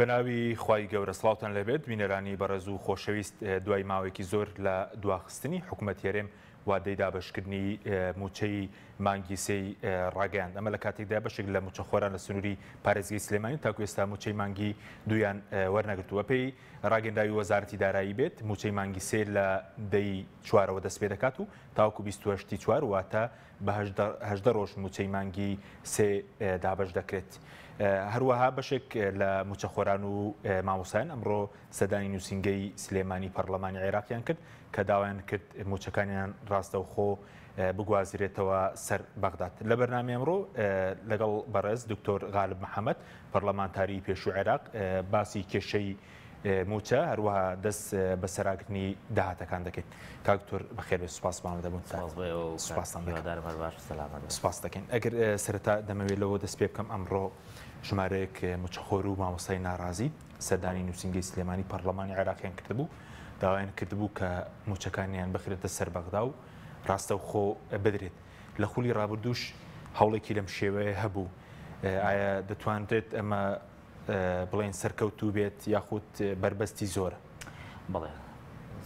بەناوی خوای گەورە سڵاوتان لێبێت بینەرانی بەڕێز و خۆشەویست دوای ماوەیەکی زۆر لە دواخستنی حکومەتی هەرێم وادەی دابەشکردنی مووچەی مانگی سێی ڕاگەیاند. ئەمە لە کاتێکدا بەشێک لە مووچەخۆران لە سنووری پارێزگەی سلێمانی تاکو ئێستا مووچەی مانگی دوویان وەرنەگرتووە. بەپێی ڕاگەندراوی وەزارەتی دارایی بێت مووچەی مانگی سێ لە دەی چوارەوە دەست پێ دەکات و تاوەکو 28 چوار واتە بە 18 ڕۆژ مووچەی مانگی سێ دابەش دەکرێت. هەروەها بەشێک لە مووچەخۆران و مامۆستایان ئەمڕۆ سەردانی نووسینگەی سلێمانی پەرلەمانی عێراقیان کرد کە داوایان کرد مووچەکانیان ڕاستەوخۆ بگوازرێتەوە سەر بەغداد. لە بەرنامەی ئەمڕۆ لەگەڵ بەڕێز دکتۆر غالب محەمەد پەرلەمانتاری پێشوو عێراق باسی کێشەی مووچە هەروەها دەست بەسەراگرتنی داهاتەکان دەکەین. کاک دکتۆر بەخێربێت سوپاس بۆ ئامادەبوونتان. سپاس بۆ ئێوە و سوپاستان دەکەم. هیوادارم هەر باش و سەلامەت بن. سوپاس دەکەین. ئەگەر سەرەتا دەمەوێت لەوە دەست پێ بکەم ئەمڕۆ ژمارەیەک مووچەخۆر و مامۆستای ناڕازی سەردانی نووسینگەی سلێمانی پەرلەمانی عێراقیان کردبوو، داوایان کردبوو کە مووچەکانیان بخرێتە سەر بەغدا و ڕاستەوخۆ بدرێت. لە خولی ڕابردووش هەوڵێکی لەم شێوەیە هەبوو. ئایا دەتوانرێت ئەمە بڵێن سەرکەوتوو بێت یاخود بەربەستی زۆرە؟ بەڵێ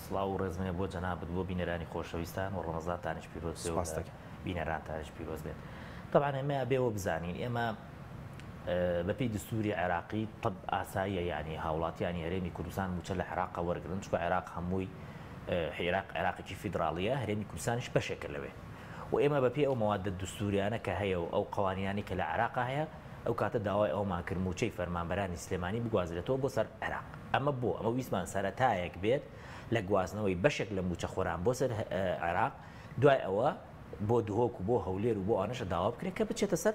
سڵاو و ڕێزم هەیە بۆ جەنابت بۆ بینەرانی خۆشەویستان و ڕەمەزانتانیش پیرۆز بێ و بینەرانتانیش پیرۆز بێت. تەبعەن ئێمە ئەبێ ئەوە بزانین ئێمە بەپێی دستوری عێراقی طب ئاساییە یعنی هاوڵاتیانی هەرێمی کوردستان موچە لە عێراقە وەرگن چونکە عێراق هەمووی عێراق عێراقێکی فیدراڵیە هەرێمی کوردستانیش بەشێکە لەوێ و ئێمە بەپێی ئەو مەوادە دستوریانە کە هەیە و ئەو قوانینانی کە لە عێراقا هەیە ئەو کاتە داوای ئەومان کرد موچەی فەرمانبەرانی سلێمانی بگوازرێتەوە بۆ سەر عێراق ئەمە بۆ ئەمە ویستمان سەرەتایەک بێت لە گواستنەوەی بەشێک لە موچەخۆران بۆ سەر عێراق دوای ئەوە بۆ دهۆک و بۆ هەولێر و بۆ ئەوانەشە داوا بکرێت کە بچێتە سەر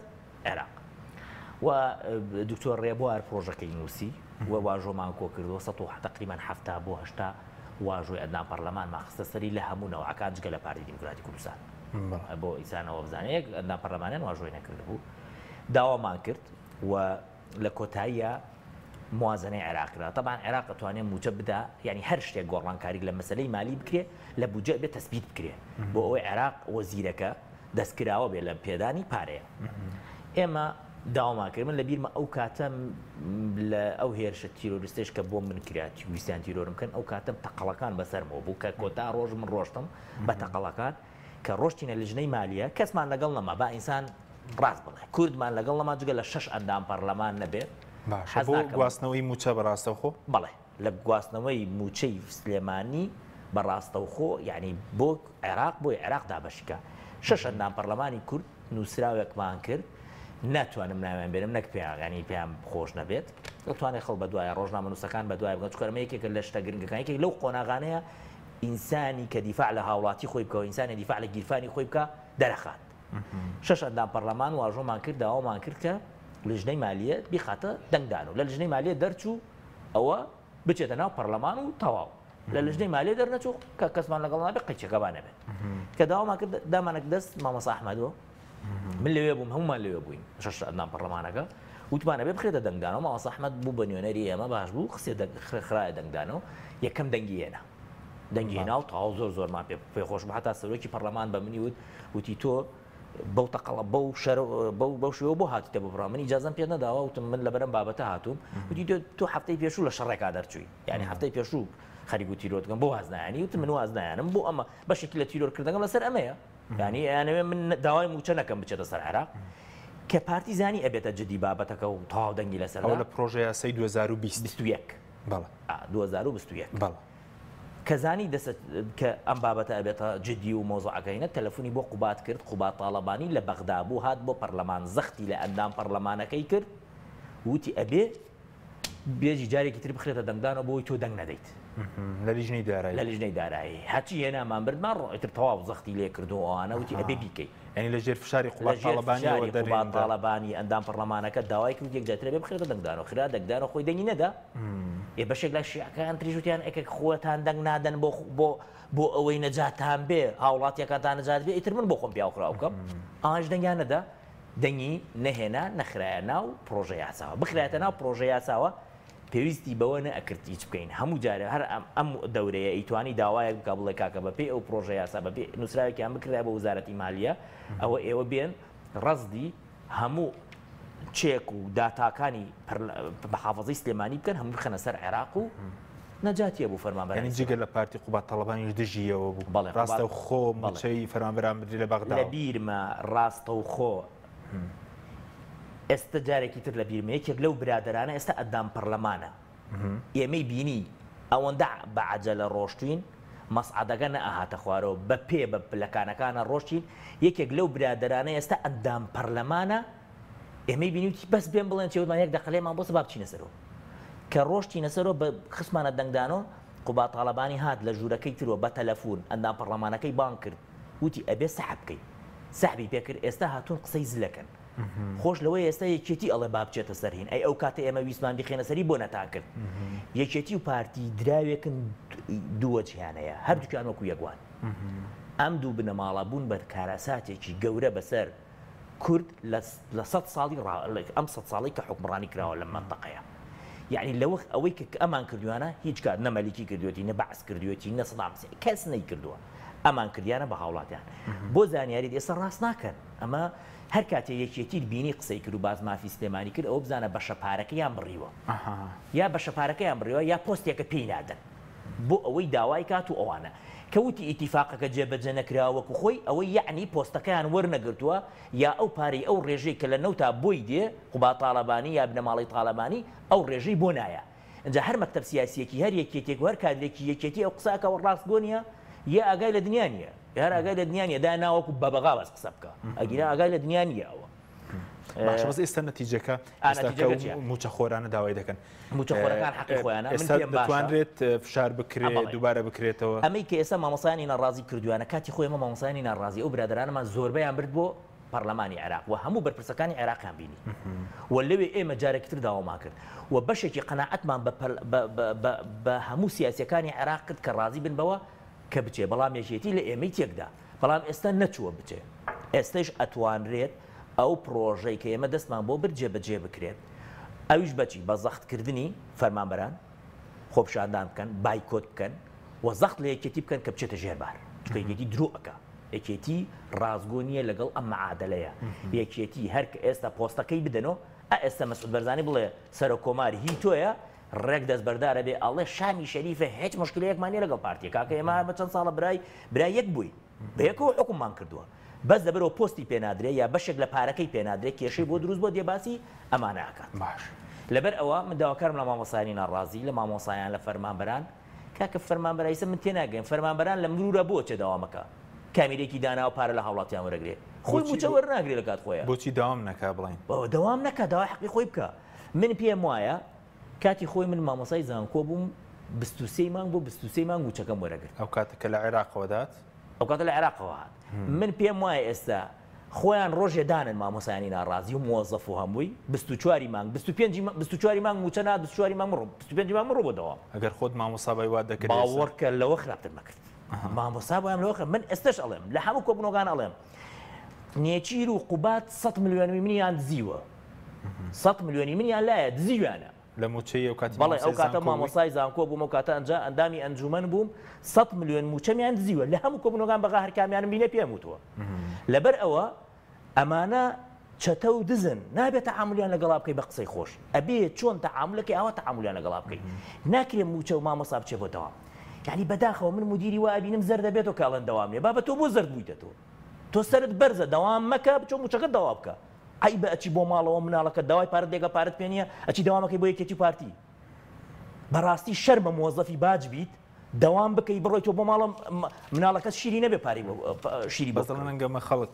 عێراق و دکتۆر ڕێبوار پرۆژەکەی نووسی و واژۆمان کۆ کردەوە تقریبا 70 بۆ 80 واژۆی ئەندام پەرلەمانمان خستە سەری لە هەموو نەوعەکان جگە لە پارتی دیموکراتی کوردستان بۆ ئیسانەوە بزانێت یەک ئەندام پەرلەمانیان واژۆی نەکردبوو داوامان کرد و لە کۆتاییە موازنەی عێراق کرا تەبعەن عێراق ئەتوانێ مووچە بدا یانی هەر شتێک گۆڕانکاری لە مەسەلەی مالی بکرێ لە بودجە ئەبێ تەسبیت بکرێ بۆ ئەوەی عێراق وەزیرەکە دەستکراوە بێ لە پێدانی پارەیە ئێمە داوامان کرد من لە بیرمە ئەو کاتە لە ئەو هێرشە تیرۆریستێش کە بۆ من کرا ویستیان تیرۆرم بکەن ئەو کاتەم تەقەڵەکان بەسەرمەوە بوو کە کۆتا ڕۆژ من ڕۆشتم بە تەقەڵەکان کە ڕۆشتینە لجنەی مالیە کەسمان لەگەڵ نەما با ئینسان ڕاست بڵێ کوردمان لەگەڵ نەما جگە لە شەش ئەندام پەرلەمان نەبێت باشە بۆ گواستنەوەی مووچە بە ڕاستەوخۆ؟ بەڵێ لە گواستنەوەی مووچەی سلێمانی بە ڕاستەوخۆ یعنی بۆ عێراق بۆی عێراق دابەشی کە شەش ئەندام پەرلەمانی کورد نووسراوێکمان کرد ناتوانم ناویان بێنم نەک پێیان ینی پێیان خۆش نەبێت دەتوانێت خەڵ بەدوایە ڕۆژنامەنووسەکان بەدوای بگەن چونکە ئەمە یەکێکە لە شتە گرنگەکان یەکێک لەو قۆناغانەیە ئینسانی کە دیفاع لە هاوڵاتی خۆی بکا و ئینسانی دیفاع لە گیرفانی خۆی بکا دەرەخات. شەش ئەندام پەرلەمان واژۆمان کرد داوامان کرد کە لجنەی مالیە بیخاتە دەنگدان و لە لجنەی مالیە دەرچوو ئەوە بچێتە ناو پەرلەمان و تەواو لە لجنەی مالیە دەرنەچوو کە کەسمان لەگەڵ نابێت قەیچەکە با نەبێت کە داوامان کرد دامانە دەست مامۆستا ئەحمەدەوە من لەوێ بووم هەمومان لەوێ بووین شەش ئەندام پەرلەمانەکە وتمان ئەبێ بخرێتە دەنگدانەوە مامۆستا ئەحمەد بوو بە نوێنەری ئێمە باش بوو خسێ خرایە دەنگدانەوە یەکەم دەنگی هێنا دەنگی هێنا و تەواو زۆر زۆرمان پێ پێ خۆش بوو هەتا سەرۆکی پەرلەمان بە منی وت وتی تۆ بەو تەقەڵە بەو شەر بەو بەو شێوە بۆ هاتیتە بۆ بڕا من ئیجازەم پێ نەداوە وتم من لەبەرم بابەتە هاتووم وتی تۆ تۆ هەفتەی پێشوو لە شەڕێکا دەرچووی یعنی هەفتەی پێشوو خەریک و تیرۆر دەکەم بۆ واز نایانی وتم من واز نایانم بۆ ئەمە بەشێکی لە تیرۆرکردنەکەم لەسەر ئەمەیە یانی ئەیانەوێ من داوای مووچە نەکەم بچێتە سەر عێراق کە پارتی زانی ئەبێتە جدی بابەتەکە و تەواو دەنگی لەسەر ئەوە لە پرۆژە یاسای 2020 21 بەڵێ 2021 بەڵێ کە زانی دەست کە ئەم بابەتە ئەبێتە جدی و مۆزعەکەینە تەلەفۆنی بۆ قوباد کرد قوباد تاڵەبانی لە بەغدا بوو هات بۆ پەرلەمان زەختی لە ئەندام پەرلەمانەکەی کرد وتی ئەبێ بێژی جارێکی تر بخرێتە دەنگدانەوە بۆی تۆ دەنگ نەدەیت. لە لیژنەی دارایی. لە لیژنەی دارایی. هەرچی هێنامان بردمان ڕۆ ئیتر تەواو زەختی لێ کرد و ئەوانە وتی ئەبێ بیکەی. یانی لە ژێر فشاری قوباد تاڵەبانیەوە دەرهێنرا. لە ژێر فشاری قوباد تاڵەبانی ئەندام پەڕلەمانەکە داوای کرد یەک جار تر ئەبێ بخرێتە دەنگدانەوە. خرا دەنگدانەوە خۆی دەنگی نەدا. ئێ بەشێک لە شیعەکان تریش وتیان ئەگەر خۆتان دەنگ نادەن بۆ بۆ بۆ ئەوەی نەجاتتان بێ هاوڵاتیەکانتان نەجات بێ ئیتر من بۆ خۆم پیاو خراو بکەم. ئەوانیش دەنگیان نەدا. دەنگی نەهێنا نەخرایە ناو پڕۆژە یاساوە بخرایەتە ناو پڕۆژە یاساوە پێویستی بەوە نەئەکرد هیچ بکەین هەموو جارێ هەر ئەم دەورەیە ئەیتوانی داوایەک بکا بڵێ کاکە بەپێی ئەو پڕۆژە یاسا بەپێی نووسراوێکیان بکردایە بۆ وەزارەتی مالیە ئەوە ئێوە بێن ڕەزدی هەموو چێک و داتاکانی محافظەی سلێمانی بکەن هەموو بخەنە سەر عێراق و نەجاتیە بۆ فەرمانبەرانی یانی جگە لە پارتی قوباد تاڵەبانیش دژی ئەوە بوو. بەڵێ قوباد ڕاستەوخۆ بەڵێ. مووچەی فەرمانبەران بدرێ لە لە بەغداوە. بیرمە ڕاستەوخۆ ئێستە جارێکی تر لە بیرمە یەکێک لەو برادەرانە ئێستا ئەندام پەرلەمانە ئێمەی بینی ئەوەندە بە عەجەلە ڕۆشتوین مەسعەدەکە نەئەهاتە خوارەوە بە پێ بە پلەکانەکانە ڕۆشتین یەکێک لەو برادەرانە ئێستا ئەندام پەرلەمانە ئێمەی بینی وتی بەس بێن بڵێن چی وتمان یەک دەقە لێمان بۆسە با بچینە سەرەوە کە ڕۆشتینە سەرەوە بە خستمانە دەنگدانەوە قوباد تاڵەبانی هات لە ژوورەکەی ترەوە بە تەلەفون ئەندام پەڕلەمانەکەی بانگ کرد وتی ئەبێ سەحب بکەی سەحبی پێ کرد ئێستا هاتوون قسەی زلەکەن خۆش لەوەی ئێستا یەکێتی ئەڵێ با بچێتە سەر هین ئەی ئەو کاتە ئێمە ویستمان بیخێنە سەری بۆ نەتان کرد یەکێتی و پارتی دراوێکن دووەجیانەیە هەردووکیان وەکو یەکوان ئەم دوو بنەماڵە بوون بە کارەساتێکی گەورە بەسەر کورد لە سەد ساڵی ئەم سەد ساڵەی کە حوکمڕانی کراوە لەم مەنتەقەیە یەعنی لە وەخت ئەوەی کە ئەمان کردویانە هیچ کات نە مەلیکی کردوێتی نە بەعس کردوێتی نە سەدام حسێن کەس نەیکردووە ئەمان کردیانە بە هاوڵاتیان بۆ زانیاریت ئێستا ڕاست ناکەن ئەمە هەر کاتێ یەکێتیت بینی قسەی کرد و باس مافی سلێمانی کرد ئەوە بزانە بەشە پارەکەیان بڕیوە یا بەشە پارەکەیان بڕیوە یا پۆستێکە پێی نادەن بۆ ئەوەی داوای کات و ئەوانە. کە وتی ئیتیفاقەکە جێبەجێ نەکراوە وەکو خۆی، ئەوە یەعنی پۆستەکەیان وەرنەگرتووە یا ئەو پارەی ئەو ڕێژەی کە لە نەوتا بۆی دێ قوباد تاڵەبانی یا بنەماڵەی تاڵەبانی ئەو ڕێژەی بۆ نایە. ئینجا هەر مەکتەب سیاسیەکی هەر یەکێتیەک و هەر کادرێکی یەکێتی ئەو قسە ئەکا و ڕاستگۆ نیە یا ئاگای لە دنیا نیە یا هەر ئاگای لە دنیا نیە دایان نا وەکو بەبەغا بەس قسە بکا ئەگینا ئاگای لە دنیا نیە ئەوە. باشە بەس ئێستا نەتیجەکە ئێستا کە موچەخۆرانە داوای دەکەن موچەخۆرەکان حەقی خۆیانە من پێم باشە دەتوانرێت فشار بکرێت دووبارە بکرێتەوە. ئەمەی کە ئێستا مامۆستایانی ناڕازی کردویانە کاتی خۆی ئێمە مامۆستایانی ناڕازی ئەو برادەرانەمان زۆربەیان برد بۆ پەرلەمانی عێراق و هەموو بەرپرسەکانی عێراقیان بینی و لەوێ ئێمە جارێکی تر داوامان کرد و بەشێکی قەناعەتمان بە هەموو سیاسیەکانی عێراق کرد کە ڕازی بن بەوە کە بچێ بەڵام یەکێتی لە ئێمەی تێکدا بەڵام ئێستا نەچووە بچێ ئێستەیش ئەتوانرێت ئەو پڕۆژەی کە ئێمە دەستمان بۆ برد جێبەجێ بکرێت، ئەویش بە چی؟ بە زەختکردنی فەرمانبەران، خۆپیشاندان بکەن، بایکۆت بکەن و زەخت لە یەکێتی بکەن کە بچێتە ژێر بار. چونکە یەکێتی درۆ ئەکا. یەکێتی ڕاستگۆ نییە لەگەڵ ئەم معادەلەیە. یەکێتی هەر کە ئێستا پۆستەکەی بدەنۆ، ئا ئێستا مەسعود بەرزانی بڵێ سەرۆک کۆمار هی تۆیە، ڕێک دەستبەردارە بێ ئەڵێ شامی شەریفە هیچ موشکیلەیەکمان نییە لەگەڵ پارتیە. کاکە ئێمە بە چەند ساڵە برای برای یەک بووین. بەیەکەوە حوکممان کردووە. بەس لەبەرئەوە پۆستی پێ نادرێ یا بەشێک لە پارەکەی پێ نادرێ کێشەی بۆ دروست بووە دێ باسی ئەمانە ئەکات. باش. لەبەر ئەوە من داواکارم لە مامۆستایانی ناڕازی لە مامۆسایان لە فەرمانبەران کاکە فەرمانبەرا ئیسە من تێناگەیم فەرمانبەران لە مرورا بۆ ئەچێ دەوام ئەکا کامیرەیەکی داناوە پارە لە هاوڵاتیان وەرەگرێ خۆی بۆچی موچە وەرناگرێ لە کات خۆیا. بۆچی دەوام نەکا بڵێین. بەوە دەوام نەکا داوای حەقی خۆی بکا من پێم وایە کاتی خۆی من مامۆستای زانکۆ بووم 23 مانگ بۆ 23 مانگ موچەکەم وەرەگرت. ئەو کاتە کە لە عێراقەوە دات؟ ئەو کاتە لە عێراقەوە هات. من پێم وایە ئێستا خۆیان ڕۆژێ دانن مامۆستایانی ناڕازی و مۆزەف و هەمووی 24 ی مانگ 25 ی 24 ی مانگ موچە نات 24 ی مانگ مڕۆ 25 ی مانگ مڕۆ بۆ دەوام. ئەگەر خۆت مامۆستا بای وات دەکرد ئێستا؟ باوەڕکە لەوە خراپتر مەکرد. مامۆستا بایەم لەوە خراپ من ئێستەش ئەڵێم لە هەموو کۆبوونەوەکان ئەڵێم نێچیر و قوباد 100 ملیۆنی منیان دزیوە. 100 ملیۆنی منیان لایە دزیویانە. لە مووچەی ئەو کاتی بەڵێ ئەو مامۆستای کاتە زانکۆ بووی؟ مامۆستای زانکۆ بووم ئەو کاتە ئەنجا ئەندامی ئەنجومەن بووم سەد ملیۆن مووچەمیان دزیوە لە هەموو کۆبوونەوەکان بەغا هەر کامیانم بینێ پێم وتووە لەبەر ئەوە ئەمانە چەتە و دزن نابێت تەعامولیان لەگەڵا بکەی بە قسەی خۆش ئەبێ چۆن تەعامولەکەی ئاوا تەعامولیان لەگەڵا بکەی ناکرێ مووچە و مامۆستا بچێ بۆ دەوام یعنی بەداخەوە من مدیری وا ئەبینم زەرد دەبێتەوە کە ئەڵێن دەوام نییە بابە تۆ بۆ زەرد بوویتە تۆ تۆ سەرت بەرزە دەوام مەکە بچۆ مووچەکەت دەوا بکە عەیبە ئەچی بۆ ماڵەوە مناڵەکەت داوای پارەت لێکا پارەت پێ نیە ئەچی دەوامەکەی بۆ یەکێتی و پارتی بەڕاستی شەرمە مۆزەفی باج بیت دەوام بکەی بڕۆی تۆ بۆ ماڵە مناڵەکەت شیری نەبێ پارەی بۆ شیری بۆ بەس دەڵێن بکڕی. ئەنگەمە خەڵک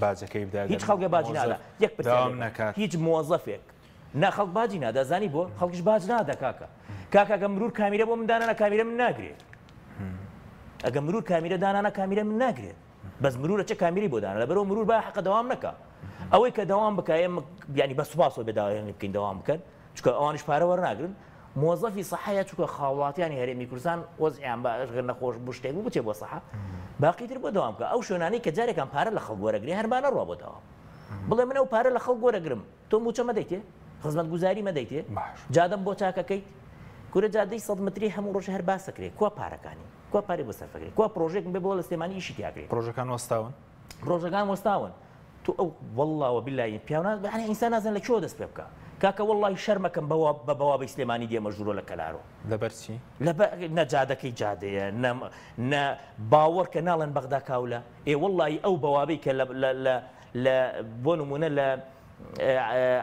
باجەکەی بدا هیچ خەڵکێ باجی نادا یەک پرسیار داوام لێ بکەم نەکات. هیچ مۆزەفێک نا خەڵک باجی نادا زانی بۆ خەڵکیش باج نادا کاکە کاکە ئەگە مرور کامیرە بۆ من دانانا کامیرە من ناگرێت ئەگە مرور کامیرە دانانا کامیرە من ناگرێت بەس مرورە چە کامیرەی بۆ دانا لەبەرئەوە مرور با حەقە دەوام نەکا ئەوەی کە دەوام بکا ئێمە یانی بە سوپاسەوە بێ داوایان بکەین دەوام بکەن چونکە ئەوانیش پارە وەرناگرن مۆزەفی سەحەیە چونکە خاوڵاتیانی هەرێمی کوردستان وەزعیان بە ئەگەر نەخۆش بوو شتێک بوو بچێ بۆ سەحە باقی تر بۆ دەوام بکە ئەو شوێنانەی کە جارێکان پارە لە خەڵک وەرەگرێ هەر با نەڕوا بۆ دەوام بڵێ من ئەو پارە لە خەڵک وەرەگرم تۆ مووچە مەدەیتێ خزمەتگوزاری مەدەیتێ جادەم بۆ چاکەکەیت کورە جادەی 100 متری هەموو ڕۆژ هەر باسەکرێ کوا پارەکانی کوا پارەی بۆ سەرفەکرێ کوا پرۆژێکم بێ بڵێ لە سلێمانی ئیشی تیاکرێ پرۆژەکان وەستاون؟ پرۆژەکان وەستاون. تۆ ئەو واللە وباللە پیاو نا یعنی ئینسان نازانێت لە کوێوە دەست پێ بکا کاکە وەڵڵاهی شەرمەکەم بە بە بەوابەی سلێمانی دێمە ژوورۆ لە کەلارۆ. لەبەر چی؟ لەبەر نە جادەکەی جادەیە نە نە باوەڕکە ناڵێن بەغدا کاولە ئێ وەڵڵاهی ئەو بەوابەی کە لە لە لە لە بۆ نموونە لە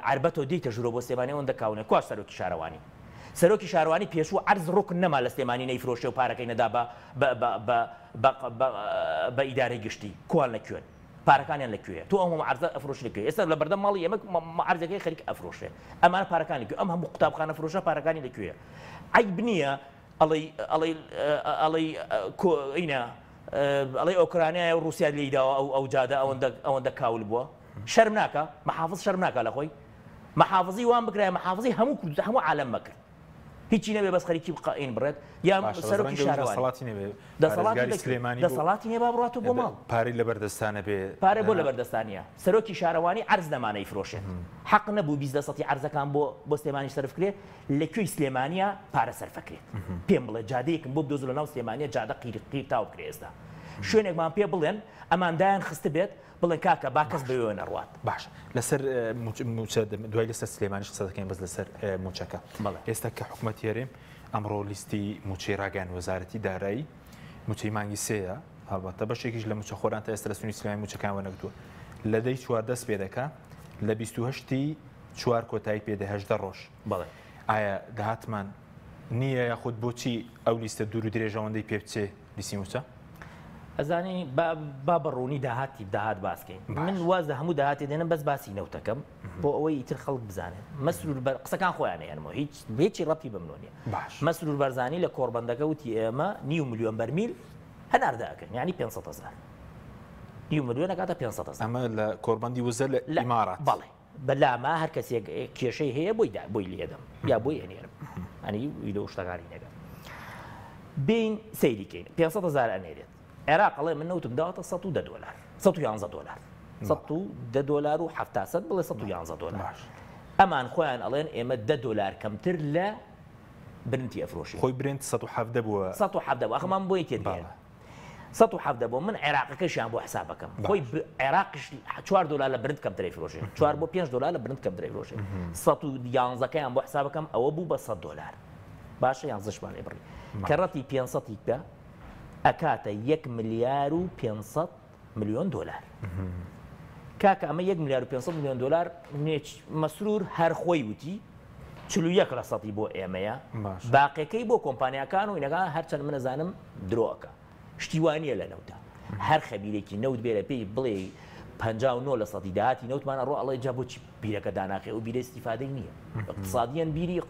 عەربەتەوە دێیتە ژوورۆ بۆ سلێمانی ئەوەندە کاول نیە کوا سەرۆکی شارەوانی سەرۆکی شارەوانی پێشوو عەرز ڕوکن نەما لە سلێمانی نەیفرۆشێ و پارەکەی نەدا بە بە بە بە بە بە بە ئیدارەی گشتی کوان لە کوێن؟ پارەکانیان لە کوێیە؟ تۆ ئەم هەموو عەرزە ئەفرۆشی لە کوێ؟ ئێستا لە بەردەم ماڵی ئێمە عەرزەکەی خەریکە ئەفرۆشێ. ئەمانە پارەکانی لە کوێ؟ ئەم هەموو قوتابخانە فرۆشە پارەکانی لە کوێیە؟ عەیب نییە ئەڵێی ئەڵێی ئەڵێی کۆ ئینە ئەڵێی ئۆکرانیایە و ڕووسیا لێی داوە ئەو ئەو جادە ئەوەندە ئەوەندە کاول بووە؟ شەرم ناکا؟ محافز شەرم ناکا لە خۆی؟ محافزی وام بکرایە محافزی هەموو کوردستان هەموو عالەم مەکرد. هیچی نەبێ بەس خەریکی قین بڕێت یا باشە بەس سەرۆکی ڕەنگە ئەویش شارەوانی دەسەڵاتی نەبێ دەسەڵاتی پارێزگاری لە کوێ سلێمانی بۆ دەسەڵاتی نیە با بڕاتەوە بۆ ماڵ پارەی لەبەردەستا نەبێ پارە بۆ دەنا لەبەردەستا نیە سەرۆکی شارەوانی عەرز نەما نەیفرۆشێت حەق نەبوو 20 لەسەتی عەرزەکان بۆ بۆ سلێمانی سەرف کرێ لە کوێی سلێمانیە پارە سەرفەکرێت پێم بڵێ جادەیەکم بۆ بدۆزە لەناو سلێمانیە جادە قیر قیر تاو بکرێ ئێستا شوێنێکمان پێ بڵێن ئەمان دایان خستبێت بڵێن کاکە با کەس باشە بەوێوە نەڕوات. باشە لەسەر موچە دوای لەسەر سلێمانیش قسە دەکەین بەس لەسەر موچەکە بەڵێ. ئێستا کە حکومەتی هەرێم ئەمڕۆ لیستی موچەی ڕاگەیاند وەزارەتی دارایی موچەی مانگی سێیە هەڵبەتە بەشێکیش لە موچەخۆران تا ئێستا لە سنووری سلێمانی موچەکان وەرنەگرتووە لە دەی چوار دەست پێ دەکا لە 28 چوار کۆتایی پێ دێ 18 ڕۆژ بەڵێ. ئایا داهاتمان نییە یاخود بۆچی ئەو لیستە دوور و درێژە ئەوەندەی پێ بچێ لیستی موچە؟ ئەزانی با با بە ڕوونی داهاتی داهات باس کەین من باش. واز لە هەموو داهاتێ دێنم بەس باسی نەوتەکەم بۆ ئەوەی ئیتر خەڵک بزانێت مەسرور بەر قسەکان خۆیان ئەیەنمەوە هیچ هیچی ڕەبتی بە منەوە نییە باش. مەسرور بەرزانی لە کۆڕبەندەکە وتی ئێمە نیو ملیۆن بەرمیل هەناردە ئەکەین یعنی 500 هەزار نیو ملیۆن ئەکاتە 500 هەزار ئەمە لە کۆڕبەندی وزە لە لە ئیمارات. بەڵێ بەلامە هەر کەسێک کێشەی هەیە بۆی دا بۆی لێدەم یا بۆی ئەنێرم ئەنی ویدۆ شتەکانی نەگەن بین سەیری کەین 500 هزار ئەنێرێت عێراق ئەڵێ من نەوتم داوەتە 110 دۆلار 111 دۆلار 110 دۆلار و 70 سەد بڵێ 111 دۆلار ئەمان خۆیان ئەڵێن ئێمە 10 دۆلار کەمتر لە برنتی ئەفرۆشین خۆی برنت 117 بووە 117 بوو ئەخمان بۆی تێدگەیەن 117 بۆ من عێراقەکەشیان بۆ حساب بکەم خۆی عێراقش 4 دلار لە برنت کەمتر ئەیفرۆشێ 4 بۆ 5 دلار لە برنت کەمتر ئەیفرۆشێ 111 کەیان بۆ حساب بکەم ئەوە بوو بە 100 دلار باشە یانزەشمان لێ بڕی کە ڕەتی 500 بکە ئەکاتە 1 ملیار و 500 ملیۆن دلار کاکە ئەمە 1 ملیار و 500 ملیۆن دلار مەسرور هەر خۆی وتی 41 لە سەدی بۆ ئێمەیە باقیەکەی بۆ کۆمپانیاکان و ئینەکان هەرچەند من ئەزانم درۆ ئەکا شتی وا نییە لە نەوتا هەر خەبیرێکی نەوت بێرە پێی بڵێ 59 لە سەدی داهاتی نەوتمان ئەڕۆ ئەڵێ جا بۆچی بیرەکە داناخێ ئەو بیرە ئیستیفادەی نییە اقتصادیان بیری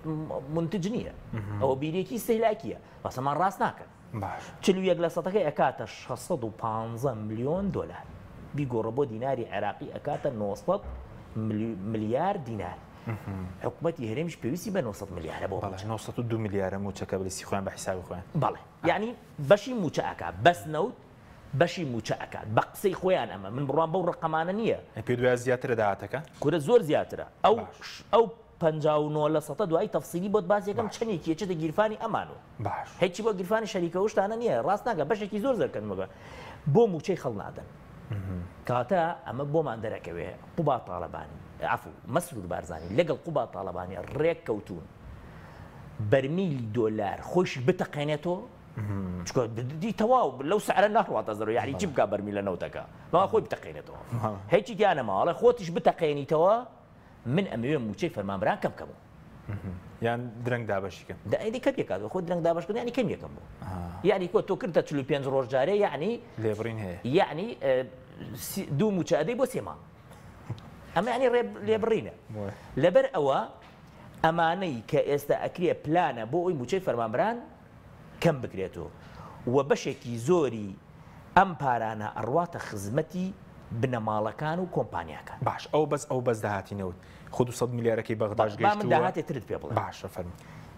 منتج نییە ئەوە بیرێکی ئیستهلاکیە بەسەمان ڕاست ناکەن باش. 41 لە سەدەکەی ئەکاتە 615 ملیۆن دۆلار بیگۆڕە بۆ دیناری عێراقی ئەکاتە 900 ملیار دینار حکومەتی هەرێمیش پێویستی بە 900 ملیارە بۆ بەڵێ 902 ملیارە مووچەکە بە لیستی خۆیان بە حیسابی خۆیان. بەڵێ یعنی بەشی مووچە ئەکات بەس نەوت بەشی مووچە ئەکات بە قسەی خۆیان ئەمە من بڕوام بەو ڕقەمانە نییە. پێ دوای زیاترە داهاتەکە؟ کورە زۆر زیاترە ئەو ئەو 59 لە سەتە دوایی تەفسیلی بۆت باس یەکەم چەندێکی ئەچێتە گیرفانی ئەمانەوە باش هیچی بۆ گیرفانی شەریکە و شتانە نییە ڕاست ناکە بەشێکی زۆر زەرکەنمەکە بۆ مووچەی خەڵ نادەن کاتە ئەمە بۆمان دەرەکەوێ قوبا تاڵەبانی عەفو مەسرور بارزانی لەگەڵ قوبا تاڵەبانی ڕێک کەوتوون بەرمیلی دۆلار خۆشی بتەقێنێتەوە چونکە دی تەواو لەو سعرە ناڕواتە زەرەوە یعنی چی بکا بەرمیل لە نەوتەکە بەڵام خۆی بتەقێنێتەوە هیچی تیا نەماوە ئەڵێ خۆتیش بتەقێنیتەوە من ئەمەوێ مووچەی فەرمانبەران کەم کەمەوە یان درەنگ دابەشی کەم دەی کەم یەکات خۆ درەنگ دابەشکردن یعنی کەم یەکەم بوو یعنی کۆ تۆ کردە 45 ڕۆژ جارێ یعنی لێبڕین هەیە یعنی دوو مووچە ئەدەی بۆ سێ مانگ ئەمە یعنی لێبڕینە لەبەر ئەوە ئەمانەی کە ئێستا ئەکرێ پلانە بۆ ئەوی مووچەی فەرمانبەران کەم بکرێتەوە و بەشێکی زۆری ئەم پارانە ئەڕواتە خزمەتی بنەماڵەکان و کۆمپانیاکان. باش ئەو بەس ئەو بەس داهاتی نەوت خۆ 200 ملیارەکەی بەغداش با من گەیشتووە داهاتێ ترت پێ بڵێم. باشە فەرموو.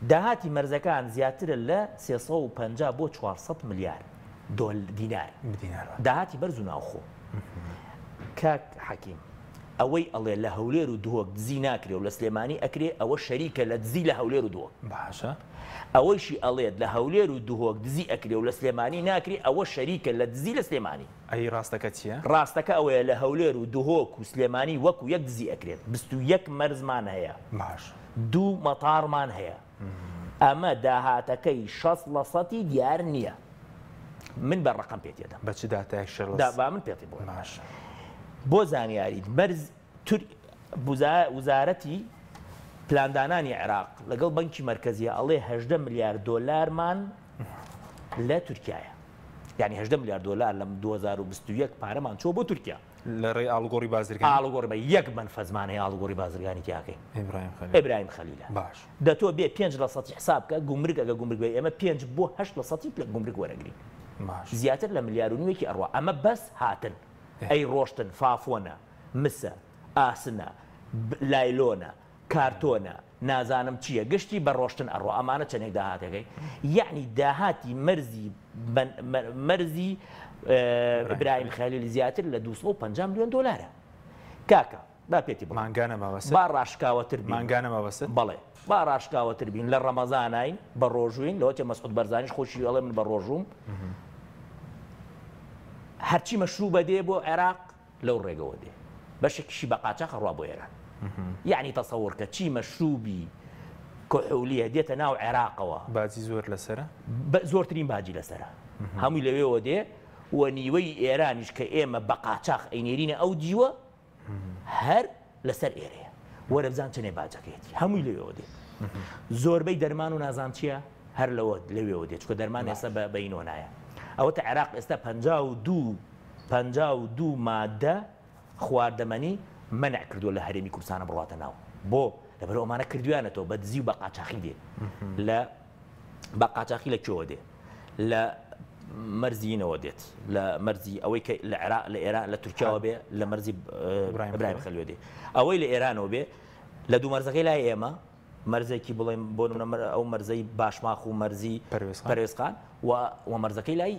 داهاتی مەرزەکان زیاترە لە 350 بۆ 400 ملیار دۆل دینار. دینار. داهاتی بەرز و ناوخۆ. کاک حەکیم ئەوەی ئەڵێ لە هەولێر و دهۆک دزی ناکرێ و لە سلێمانی ئەکرێ ئەوە شەریکە لە دزی لە هەولێر و دهۆک. باشە. ئەوەیشی ئەڵێت لە هەولێر و دهۆک دزی ئەکرێ و لە سلێمانی ناکرێ ئەوە شەریکە لە دزی لە سلێمانی. ئەی ڕاستەکە چیە؟ ڕاستەکە ئەوەیە لە هەولێر و دهۆک و سلێمانی وەکو یەک دزی ئەکرێت. 21 مەرزمان هەیە. باشە. دوو مەتاڕمان هەیە. ئەمە داهاتەکەی 60 لە سەتی دیار نییە. من بە ڕەقەم پێت ئەدەم. بە چ داتایەک شەست لە با من پێتی بڵێم. باشە. بۆ زانیاریت مەرز تور وزارەتی پلاندانانی عێراق لەگەڵ بەنکی مەرکەزیە ئەڵێ 18 ملیار دۆلارمان لە تورکیایە. یعنی 18 ملیار دۆلار لەم 2021 پارەمان چووە بۆ تورکیا. لە ڕێی ئاڵوگۆڕی بازرگانی. ئاڵوگۆڕی بە یەک مەنفەزمان هەیە ئاڵوگۆڕی بازرگانی تیاکەین. ئیبراهیم خەلیل. ئیبراهیم خەلیلە. باش. دە تۆ بێ 5 لە سەتی حساب بکە گومرگ ئەگە گومرگ بێ ئێمە 5 بۆ 8 لە سەتی لە گومرگ وەرەگرین. باش. زیاتر لە ملیار و نیوێکی ئەڕوا. ئەمە بەس هاتن. ئەی ڕۆشتن فافۆنە، مسە، ئاسنە، لایلۆنە، کارتۆنە، نازانم چییە، گشتی بە ڕۆشتن ئەڕوا. ئەمانە چەندێک داهاتەکەی؟ یەعنی داهاتی مەرزی مەرزی ئیبراهیم خەلیل زیاتر لە 250 ملیۆن دۆلارە. کاکە با پێتی بڵێم. مانگانە مەبەست؟ با ڕاشکاوەتر بین. مانگانە مەبەست؟ بەڵێ با ڕاشکاوەتر بین. لە ڕەمەزاناین بە ڕۆژوین، لەوە چێ مەسعود بەرزانیش خۆشی ئەڵێ من بە ڕۆژوم. هەرچی مەشروبە دێ بۆ عێراق لەو ڕێگەوە دێ، بەشێکیشی بە قاچاخ ڕوا بۆ ئێران. یعنی تەسەوڕ کە چی مەشروبی کحولیە دێتە ناو عێراقەوە، باجی زۆر لەسەرە؟ زۆرترین باجی لەسەرە، هەمووی لەوێوە دێ و نیوەی ئێرانیش کە ئێمە بە قاچاخ ئەینێرینە ئەو دیوە هەر لەسەر ئێرەیە. وەرە بزان چەنێ باجەکەیەتی، هەمووی لەوێوە دێ. زۆربەی دەرمان و نازان چییە هەر لەوە لەوێوە دێ، چونکە دەرمان ئێستا بە ئینۆ نایە. ئەوەتە عێراق ئێستا 52 مادە خواردەمەنی مەنع کردووە لە هەرێمی کوردستانە بڕاتە ناو. بۆ لەبەر ئەمانە کردویانەتەوە بە دزی و بە قاچاخی دێ. لە بە قاچاخی لە کوێوە دێ؟ لە مەرزینەوە دێت، لە مەرزی ئەوەی کە لە عێراق، لە ئێران، لە تورکیاوە بێ، لە مەرزی ئیبراهیم خەلیلەوە دێ. ئەوەی لە ئێرانەوە بێ، لە دوو مەرزەکەی لای ئێمە، مەرزێکی بڵێم بۆ نمونە ئەو مەرزەی باشماخ و مەرزی پەروێزخان و مەرزەکەی لای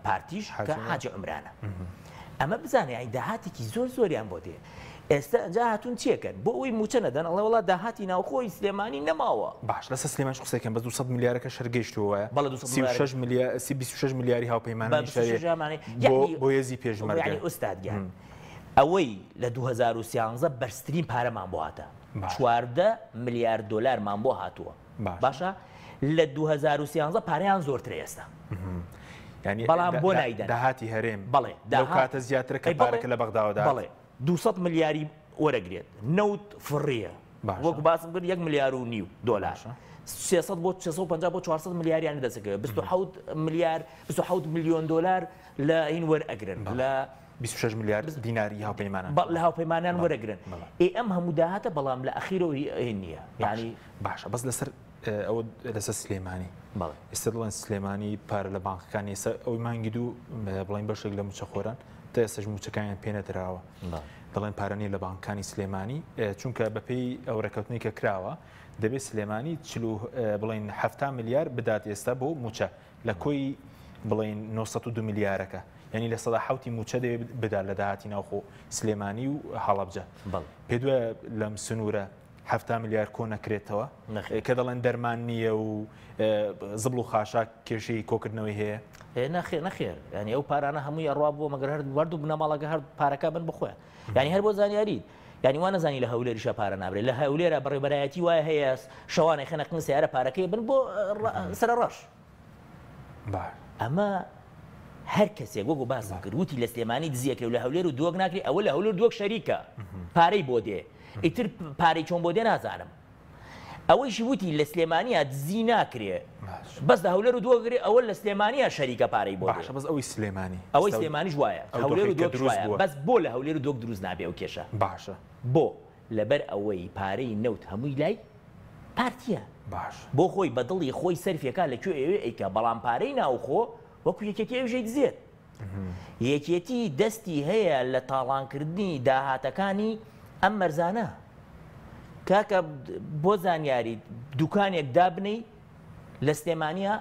پارتیش کە حاجی عومرانە. ئەمە بزانێ یعنی داهاتێکی زۆر زۆریان بۆ دێ. ئێستا ئەنجا هاتوون چیەکەن بۆ ئەوەی موچە نەدەن، ئەڵێ وەڵا داهاتی ناوخۆی سلێمانی نەماوە. باش لەسەر سلێمانیش قسەکەن، بەس 200 ملیارەکە شەر گەیشتووە وایە؟ بەڵێ، 200 36 ملیار، 26 ملیاری هاوپەیمانانی بە 26 شەرێ یامانەی. بۆ هێزی پێشمەرگە. یعنی ئوستاد گیان، ئەوەی لە 2013 بەرزترین پارەمان بۆ هاتە، 14 ملیار دۆلارمان بۆ هاتووە. باشە لە 2013 پارەیان زۆرترە ئێستا. یعنی بەڵام بۆ نایدەن. داهاتی هەرێم. بەڵێ، لەو داهات- کاتە زیاترە کە ئەی بەڵێ. پارەکە لە بەغداوە داهات. بەڵێ، 200 ملیاری وەرەگرێت. نەوت فڕیە. وەکو باسم کرد 1 ملیار و نیو دۆلار. 300 بۆ 350 بۆ 400 ملیاریان دەستەکەوێت. 27 ملیار، 27 میلیۆن دۆلار لە هین وەرئەگرن. لە 26 ملیار دیناری هاوپەیمانان. لە هاوپەیمانان وەرەگرن. ئێ ئەم هەموو داهاتە بەڵام لە ئەخیرەوە هین نییە. یعنی باشە، بەس لەسەر ئەوە لەسەر سلێمانی. ئێستا دڵێن سلێمانی پارە لە بانکەکانی ئێستا ئەوی مانگی دوو بڵێن بەشێک لە موچەخۆران تا ئێستاش موچەکانیان پێ نەدراوە. دەڵێن پارە نییە لە بانکەکانی سلێمانی، چونکە بەپێی ئەو ڕێککەوتنەی کە کراوە دەبێت سلێمانی چل و، بڵێن 70 ملیار بدات ئێستا بۆ موچە لە کۆی بڵێن 902 ملیارەکە، یعنی لە سەدا حەوتی موچە دەبێت بدات لە داهاتی ناوخۆ سلێمانی و هەڵەبجە. پێ دوایە لەم سنوورە 70 ملیار کۆ نەکرێتەوە؟ کە دەڵێن دەرمان نییە و زبڵ و خاشاک کێشەی کۆکردنەوەی هەیە؟ نەخێر، نەخێر. یعنی ئەو پارانە هەمووی ئەڕوا بووە، مەگەر هەر وەردوو بنەماڵەکە هەر پارەکە بن بخۆیان. یعنی هەر بۆ زانیاری، یعنی وا نەزانی لە هەولێریشە پارە نابرێت. لە هەولێرە بەڕێوەبەرایەتی وایە هەیە شەوانێک خەنە قن سیارە پارەکەی بن بۆ سەرەڕەش. ئەمە هەر کەسێک وەکو باسم کرد وتی لە سلێمانی دزیەکرێ و لە هەولێر و دووەک ناکرێ، ئەوە لە هەولێر دووەک شەریکە پارەی بۆ دێ، ئیتر پارەی چۆن بۆ دێ نازانم. ئەوەیشی وتی لە سلێمانیا دزی ناکرێ، بەس لە هەولێر و دووەک کرێ، ئەوە لە سلێمانیا شەریکە پارەی بۆ دێ. باشە، بەس ئەوەی سلێمانی. ئەوەی سلێمانیش وایە، ئەو هەولێر و دۆخێک کە دووەک دروست وایە. بووە. بەس بۆ لە هەولێر و دووەک دروست نابێ ئەو کێشە. بۆ لەبەر ئەوەی پارەی نەوت هەمووی لای پارتیە. بۆ خۆی بە دڵی خۆی سەرفیەکە لە کوێ ئەوێ ئەیکا، بەڵام پارەی ناوخۆ وەکو یەکێتی ئەویش ئەیدزێت. یەکێتی دەستی هەیە لە تاڵانکردنی داهاتەکانی ئەم مەرزانە. کاکە بۆ زانیاری دوکانێک دابنەی لە سلێمانیا،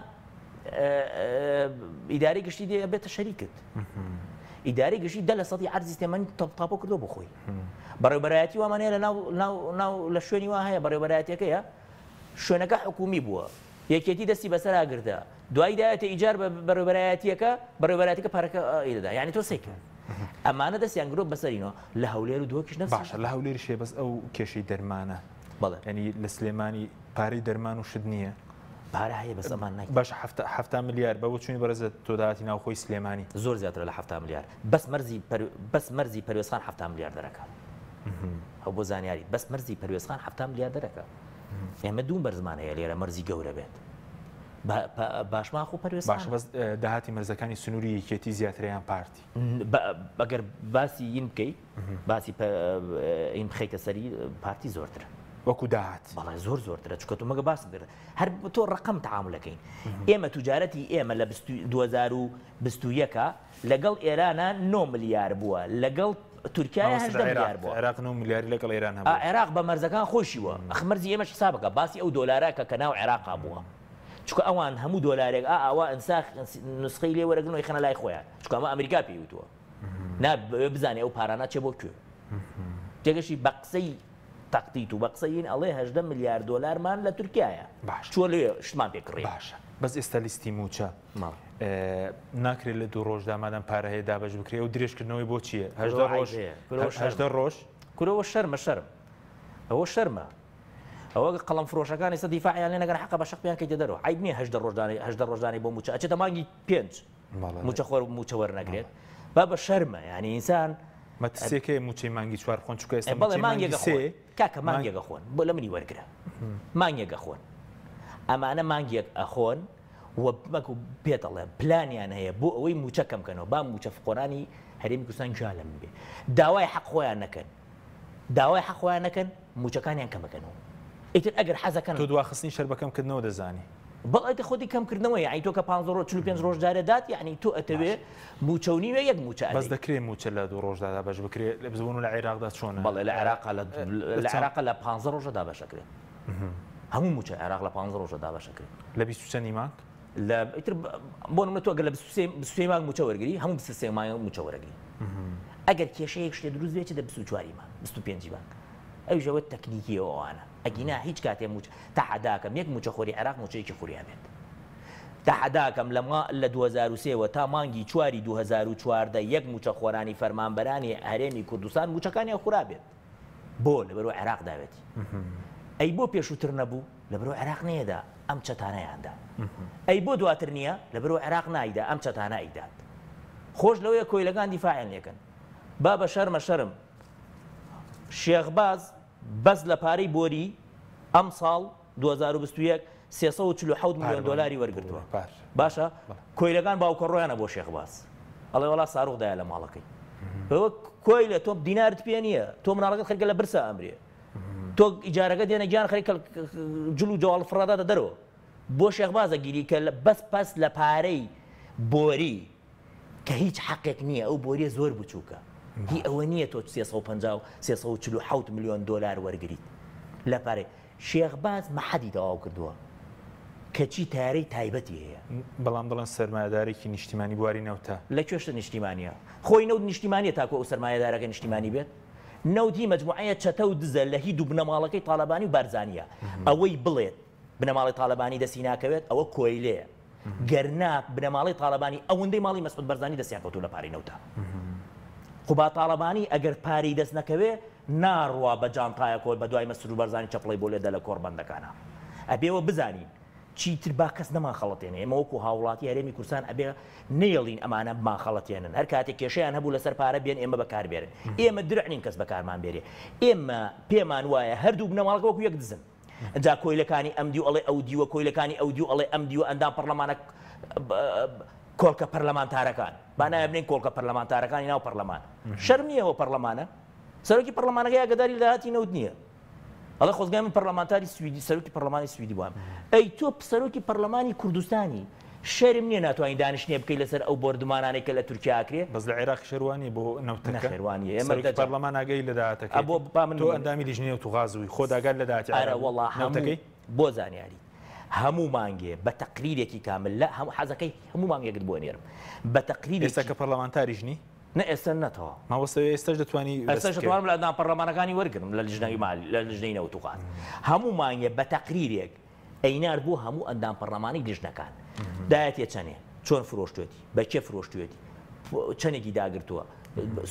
ئیدارەی گشتی دێ بێتە شەریکت. ئیدارەی گشتی دە لە سەدی عەرزی سلێمانی تاپۆ کردووە بۆ خۆی. بەڕێوەبەرایەتی وامان هەیە لە ناو ناو ناو لە شوێنی وا هەیە بەڕێوەبەرایەتیەکەیە شوێنەکە حکومی بووە یەکێتی دەستی بەسەرا گرتە دوایی دایەتە ئیجار بە بەڕێوەبەرایەتیەکە بەڕێوەبەرایەتیەکە پارەکە ئەی دەدا یعنی تۆ سەیکە ئەمانە دەستیان گرۆ بەسەرینەوە لە هەولێر و دهۆکیش نەفسی باشە لە هەولێریش هەیە بەس ئەو کێشەی دەرمانە بەڵێ یعنی لە سلێمانی پارەی دەرمان و شت نییە پارە هەیە بەس ئەمان نایکەن. باشە 70 ملیار بە بۆچوونی بەڕێزت تۆ داهاتی ناوخۆی سلێمانی. زۆر زیاترە لە 70 ملیار بەس مەرزی بەس مەرزی پەروێزخان 70 ملیار دەرەکا ئەو بۆ زانیاری بەس مەرزی پەروێزخان 70 ملیار دەرەکا ئێمە دوو مەرزمان هەیە لێرە مەرزی گەورە بێت باشماخ و پەروێزخان. باشە بەس داهاتی مەرزەکانی سنووری یەکێتی زیاترە یان پارتی؟ ئەگەر باسی ین بکەی باسی این بخەیتە سەری پارتی زۆرترە. وەکو داهات. بەڵێ زۆر زۆرترە چونکە تۆ مەگە باست کرد هەر تۆ ڕقم تەعامولەکەین ئێمە توجارەتی ئێمە لە 2021 لەگەڵ ئێرانە 9 ملیار بووە لەگەڵ تورکیا 18 ملیار بووە. عێراق 9 ملیاری لەگەڵ ئێران هەبوو. عێراق بە مەرزەکان خۆشی بووە ئەخ مەرزی ئێمەش حسابەکە باسی ئەو دۆلارە کە ناو عێراقا بووە چونکە ئەوان هەموو دۆلارێک ئا ئاوا ئەنساخ نسخەی لێ وەرەگرن و ئەیخەنە لای خۆیان چونکە ئەمە ئەمریکا پێی وتووە نا بزانێ ئەو پارانە چێ بۆ کوێ تێگەشی بە قسەی تەقتیت و بە قسەی ئەڵێ 18 ملیار دۆلارمان لە تورکیایە باش چووە لێ شتمان پێ کڕی باشە بەس ئێستا لیستی مووچە ناکرێت لە دوو ڕۆژدا مادام پارە هەیە دابەش بکرێ و درێژکردنەوەی بۆ چییە؟ هەژدە ڕۆژ هەژدە ڕۆژ کورەوە شەرمە شەرم ئەوە شەرمە ئەوە قەڵەم فرۆشەکان ئێستا دیفاعیان لێ نەکەن حەقە بە شەق پێیان کەیتە دەرەوە عەیب نییە هەژدە ڕۆژ دانێ هەژدە ڕۆژ دانێ بۆ مووچە ئەچێتە مانگی پێنج مووچەخۆر مووچە وەرنەگرێت با بە شەرمە یعنی ئینسان مەترسیەکەی مووچەی مانگی چوار خۆن چونکە ئێستا بەڵێ مانگێکە خۆن کاکە مانگێکە خۆن بۆ لە منی وەرگرە مانگێکە خۆن ئەمانە مانگێک ئەخۆن و وەکو پێت ئەڵێم پلانیان هەیە بۆ ئەوەی مووچە کەم کەنەوە با مووچە فقۆرانی هەرێمی کوردستان گوێیان لە من بێ داوای حەق خۆیان نەکەن داوای حەق خۆیان نەکەن مووچەکانیان کەمەکەنەوە ئیتر ئەگەر حەزەکەن. تۆ دواخستنی شەر بە کەمکردنەوە دەزانی. بەڵێ ئیتر خۆتی کەمکردنەوە یەعنی تۆ کە پانزە ڕۆژ 45 ڕۆژ جارێ دات یەعنی تۆ ئەتەوێ مووچە و نیوێ یەک مووچە بەس ئەدەی. دەکرێ مووچە لە دوو ڕۆژدا دابەش بکرێ لە بزبوون و لە عێراقدا چۆنە؟ بەڵێ لە عێراقا لە لە عێراقا لە پانزە ڕۆژە دابەش ئەکرێت هەموو مووچە عێراق لە پانزە ڕۆژە دابەش ئەکرێت. لە 20 و چەندی مانگ؟ لە ئیتر بۆ نمونە تۆ ئەگەر لە 23 مانگ مووچە وەرگری هەموو 23 مانگ مووچە وەرەگری ئەگەر کێشەیەک شتێ دروست بێت چێتە 24 مانگ 25 مانگ ئەویش ئەوە تەکنیکیە ئەوانە ئەگینا هیچ کاتێ مووچە تەحەداکەم یەک مووچەخۆری عێراق مووچەیەکی خوریا بێت تەحەداکەم لە ما لە 2003 وە تا مانگی چواری 2014 یەک مووچەخۆرانی فەرمانبەرانی هەرێمی کوردستان مووچەکانیان خورا بێت بۆ لەبەرو عێراق داوێتی ئەی بۆ پێشووتر نەبوو لەبەرو عێراق نەیەدا ئەم چەتانەیان دا ئەی بۆ دواتر نییە لەبەرو عێراق نایدا ئەم چەتانە ئەیدات خۆش لەوەیە کۆیلەکان دیفاعیان لێکەن بابە شەرمە شەرم شێخ باز بەس لە پارەی بۆری ئەمساڵ 2021 347 ملیۆن دۆلاری وەرگرتووە باشە کۆیلەکان باوکە ڕۆیانە بۆ شێخ باز ئەڵێ وەڵا ساروخ دایە لە ماڵەکەی کۆیلە تۆ دینارت پێ نییە تۆ مناڵەکەت خەریکە لە برسا ئەمرێ تۆ ئیجارەکە دێنە گیان خەریکە جل و جواڵ فڕاداتە دەرەوە بۆ شێخ بازە گیری کە بەس پەس لە پارەی بۆری کە هیچ حەقێک نییە ئەو بۆریە زۆر بچووکە هی ئەوە نییە تۆ 350 و 347 ملیۆن دۆلار وەرگریت لە پارەی شێخ باز مەحەدی تەواو کردووە کەچی تەیارەی تایبەتی هەیە. بەڵام دەڵێن سەرمایەدارێکی نیشتیمانی بواری نەوتە. لە کوێشتە نیشتیمانیە؟ خۆی نەوت نیشتیمانیە تاکو ئەو سەرمایەدارەکە نیشتیمانی بێت؟ نەوت هی مەجموعەیە چەتە و دزە لە هی دوو بنەماڵەکەی تاڵەبانی و بارزانیە. ئەوەی بڵێت بنەماڵەی تاڵەبانی دەستی ناکەوێت ئەوە کۆیلەیە. گەر نا بنەماڵەی تاڵەبانی ئەوەندەی ماڵی مەسعود بەرزانی دەستیان کەوتووە لە پارەی نەوتا. قوباد تاڵەبانی ئەگەر پارەی دەست نەکەوێ ناڕوا بە جانتایەکەوە بە دوای مەسرور بەرزانی چەپڵەی بۆ لێدا لە کۆڕبەندەکانا. ئەبێ وە بزانین چیتر با کەس نەمانخەڵەتێنێ. ئێمە وەکو هاوڵاتی هەرێمی کوردستان ئەبێ نەیەڵین ئەمانە بمانخەڵەتێنن. هەر کاتێک کێشەیان هەبوو لەسەر پارە بێن ئێمە بەکار بێرن. ئێمە درع نین کەس بەکارمان بێرێ. ئێمە پێمان وایە هەردوو بنەماڵەکە وەکو یەک دزن. جا کۆیلەکانی ئەم دیو ئەڵێ ئەو دیوە، کۆیلەکانی ئەو دیو ئەڵێ ئەم دیوە، ئەندام پەڕلەمانە کۆڵکە پەرلەمانتارەکان، با ناوی بنێین کۆڵکە پەرلەمانتارەکانی ناو پەرلەمان، شەرم نییە ئەوە پەرلەمانە؟ سەرۆکی پەرلەمانەکەی ئاگاداری لە داهاتی نەوت نییە. ئەڵێ خۆزگای من پەرلەمانتاری سویدی سەرۆکی پەرلەمانی سویدی بوام. ئەی تۆ سەرۆکی پەرلەمانی کوردستانی شەرم نییە ناتوانانی دانیشتنێ بکەی لەسەر ئەو بۆردومانانەی کە لە تورکیا ئەکرێ؟ بەس لە عێراقیش هەر وا نییە بۆ نەوتەکە؟ نەخێر وا نییە. ئێمە سەرۆکی دەجا. پەرلەمان ئاگای لە داهاتەکەیەتی. ئە بۆ با من تۆ ئەندامی لیژنەی نەوت و غاز بووی خۆت ئاگات لە داهاتی ئەرە عێراق بوو وەڵا هەموو نەوتەکەی؟ بۆ زانیاریت هەموو مانگێ بە تەقریرێکی کامل لە هەموو حەزەکەی هەموو مانگێکت بۆ ئەنێرم بە ئێستا تەقریرێکی کە پەرلەمانتاریش نی؟ نە ئێستا نە تەواو. مامۆستا ئێستاش دەتوانی دەست ئێستاش بکەوی. دەتوانم لە ئەندام پەڕلەمانەکانی وەرگرم لە لیژنەی مالی لە لیژنەی نەوت و غاز. هەموو مانگێ بە تەقریرێک ئەینارد بۆ هەموو ئەندام پەڕلەمانی لیژنەکان. دایەتێ چەنێ، چۆن فرۆشتوێتی، بە کێ فرۆشتوێتی، چەنێکی داگرتووە،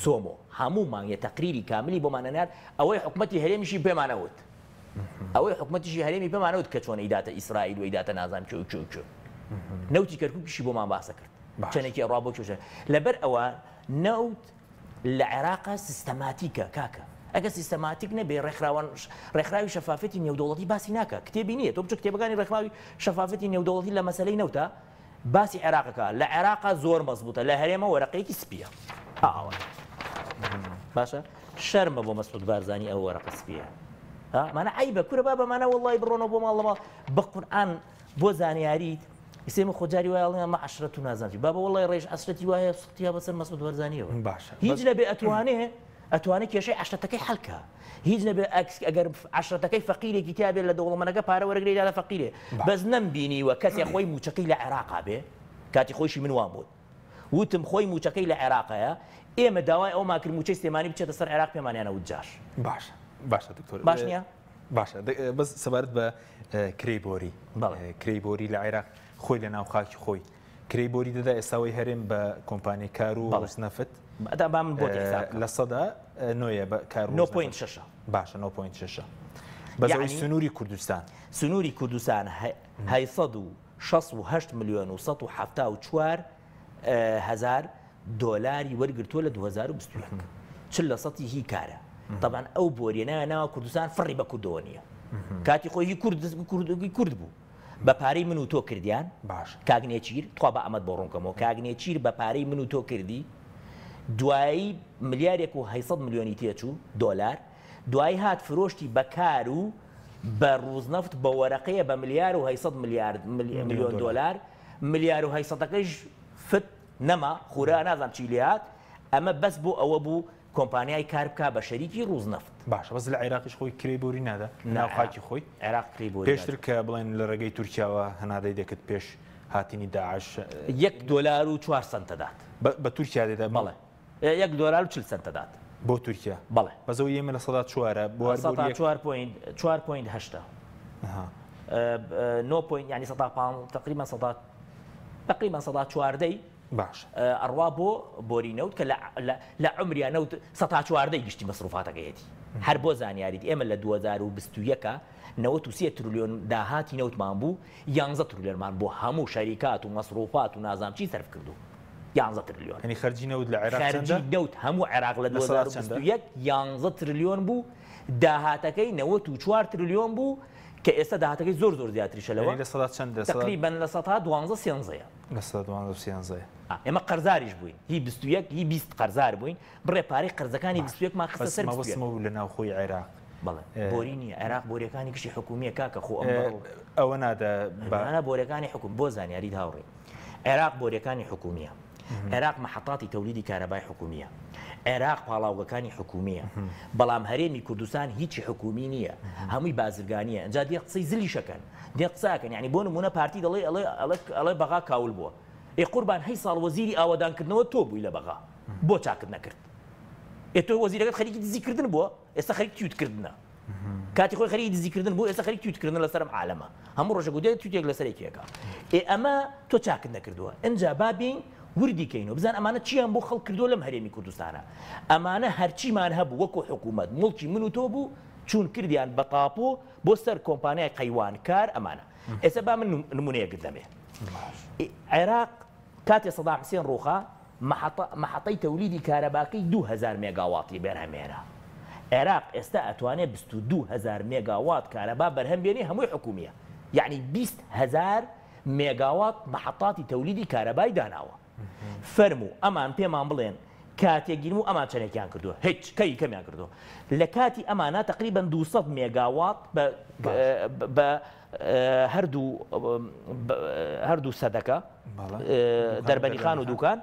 سۆمۆ. هەموو مانگێ تەقریری کاملی بۆمان ئەنارد، ئەوەی حکومەتی هەرێمیشی پێمان ئەوت. ئەوەی حکومەتیشی هەرێمی پێمان ئەوت کە چۆن ئەیداتە ئیسرائیل و ئەیداتە نازانم کوێ و کوێ و کوێ. نەوتی کەرکوکیشی بۆمان باسە کرد. چەنێکی ئەڕوا بۆ کوێ لەبەر ئەوە نەوت لە عێراقا سیستەماتیکە کاکە ئەگەر سیستەماتیک نەبێ ڕێکخراوان ڕێکخراوی شەفافەتی نێودەوڵەتی باسی ناکە کتێبی نییە تۆ بچۆ کتێبەکانی ڕێکخراوی شەفافەتی نێودەوڵەتی لە مەسەلەی نەوتە باسی عێراقەکە لە عێراقا زۆر مەزبوتە لە هەرێمە وەرەقەیەکی سپیە ئاوە باشە شەرمە بۆ مەسعود بارزانی ئەو وەرەقە سپیە مانە عیبە کورە با بەمانە وەڵی بڕۆنەوە بۆ ماڵ لە ماڵ بە قورئان بۆ زانیاریت ئیستا ئێمە خۆ جاری وایە ئەڵێن ئەمە عەشرەت و نازانم چی بابە وەڵای ڕێش عەشرەتی وایە سوختیا بەسەر مەسعود بەرزانیەوە باشە هیچ بەس نەبێ ئەتوانێ ئەتوانێ کێشەی عەشرەتەکەی حەل کا هیچ نەبێ ئەکس ئەگەر عەشرەتەکەی فەقیرێکی تیا بێ لە دەوڵەمەنەکە پارە وەرەگرێ ئیدا لە فەقیرێ بەس باشە نەمبینیوە کەسێ خۆی موچەکەی لە عێراقا بێ کاتی خۆیشی من وام وت وتم خۆی موچەکەی لە عێراقایە ئێمە داوای ئەوەمان کرد موچەی سلێمانی بچێتە سەر عێراق پێمانیان ئەوت جاش باشە باشە دکتۆر باش نییە؟ باشە بەس سەبارەت بە کرێی بۆری کرێی بۆری لە عێراق خۆی لە ناو خاکی خۆی کرێی بۆری دەدا ئێستاوەی هەرێم بە کۆمپانی کار و ڕووسنەفت لە سەدا نۆیە بە کار 9.6 باشە 9.6 بەزەوەی سنووری کوردستان سنووری کوردستان 868 ملیۆن و 174 هزار دۆلاری وەرگرتووە لە 2021 چل لە سەتی هی کارە تەبعەن ئەو بۆریە ناوە ناوە کوردستان فڕی بە کوردەوە نییە کاتی خۆی هی کورد کوردی کورد بوو بە پارەی من و تۆ کردیان باش کاک نێچیر تخوا بە ئەمەت بۆ ڕوونکەمەوە کاک نێچیر بە پارەی من و تۆ کردی دوایی ملیارێک و 800 ملیۆنی تێچوو دۆلار دوایی هات فرۆشتی بە کار و بە ڕوزنەفت بە وەرەقەیە بە ملیار و 800 ملیارد ملیۆن دۆلار ملیار و 800ەکەیش فت نەما خورا نازانم چی لێهات ئەمە بەس بۆ ئەوە بوو کۆمپانیای کار بکا بە شەریکی ڕوزنەفت. باشە بەس لە عێراقیش خۆی کرێی بۆری نادا ناو خاکی خۆی؟ عێراق کرێی بۆری پێشتر کە بڵێن لە ڕێگەی تورکیاوە هەنادەی دەکرد پێش هاتنی داعش. یەک دۆلار و چوار سەنت دەدات. بە تورکیا دەدا؟ بەڵێ یەک دۆلار و 40 سەنت دەدات. بۆ تورکیا؟ بەڵێ. بەس ئەوەی ئێمە 4%ە بۆ هەر سەتا چوار point چوار point هەشتە. نۆ point یانی سەتا پان تقریبا سەتا تقریبا سەتا چواردەی باشە. ئەڕوا بۆ بۆری نەوت کە لە عومریا نەوت سەتا چواردەی گشتی مەسروفاتەکەیەتی. هەر بۆ زانیاریت ئێمە لە 2021 93 ترلیۆن داهاتی نەوتمان بوو، یانزە ترلیۆنمان بۆ هەموو شەریکات و مەسروفات و نازانم چی سەرف کردوو. یانزە ترلیۆن. یانی خەرجی نەوت لە عێراق چەندە؟ خەرجی نەوت هەموو عێراق لە 2021 یانزە ترلیۆن بوو، داهاتەکەی 94 ترلیۆن بوو کە ئێستا داهاتەکەی زۆر زۆر زیاتریشە لەوە. یانی لە سەدا چەندە؟ تەقریبەن لە سەتا دوانزە سێنزەیە. لە سەدا دوانزە و سێنزەیە. ئێمە قەرزاریش بووین، هی 21 هی 20 قەرزار بووین، بڕێ پارەی قەرزەکانی 21 مان خستە سەر 21. بەس مەبەستم ئەوە بوو لە ناوخۆی عێراق. بەڵێ بۆری نییە، عێراق بۆریەکانی گشتی حکوومییە کاکە خۆ ئەم ئەوە نادا بە. نا بۆریەکانی حکوم بۆ زانیاریت هاوڕێ عێراق بۆریەکانی حکوومییە. عێراق مەحەتاتی تەولیدی کارەبای حکومییە، عێراق پاڵاوگەکانی حکومییە، بەڵام هەرێمی کوردستان هیچی حکومی نییە، هەمووی بازرگانییە، ئینجا دێ قسەی زلیش ئەکەن، دێ قسە ئەکەن، یانی بۆ نموونە پارتی دەڵێ ئەڵێ ئەڵێ ئەڵێ بەغا کاول بووە، ئێ قوربان هەی ساڵ وەزیری ئاوەدانکردنەوە تۆ بووی لە بەغا، بۆ چاکت نەکرد؟ ئێ تۆ وەزیرەکەت خەریکی دزیکردن بووە، ئێستا خەریک تویتکردنە. کاتی خۆی خەریکی دزیکردن بوو ئێستا خەریک تویتکردن لەسەر ئەم عالەمە هەموو ڕۆژێک و دێت تویتێک لەسەر یەکێکە ئێ ئەمە تۆ چاکت نەکردووە ئینجا با بێین وردی کەین و بزان ئەمانە چیان بۆ خەڵک کردووە لەم هەرێمی کوردستانە ئەمانە هەرچیمان هەبوو وەکو حکوومەت موڵکی من و تۆ بوو چوون کردیان بە تاپۆ بۆ سەر کۆمپانیای قەیوان کار ئەمانە ئێستا با من نمونەیەکت دەمێ عێراق کاتێ سەدام حسێن ڕووخا مەحەتەی تەولیدی کارەباکەی 2000 مێگاواتی بەرهەمێنا. عێراق ئێستا ئەتوانێ 22 هەزار مێگاوات کارەبا بەرهەم بێنێ هەمووی حکومیە یەعنی 20 هەزار مێگاوات مەحەتاتی تەولیدی کارەبای داناوە. فەرموو ئەمان پێمان بڵێن کاتێک گیرم و ئەمان چەنێکیان کردووە؟ هیچ کەی کەمیان کردووە لە کاتی ئەمانە تقریبا 200 مێگاوات بە بە هەردوو هەردوو سەدەکە دەربەنیخان و دوکان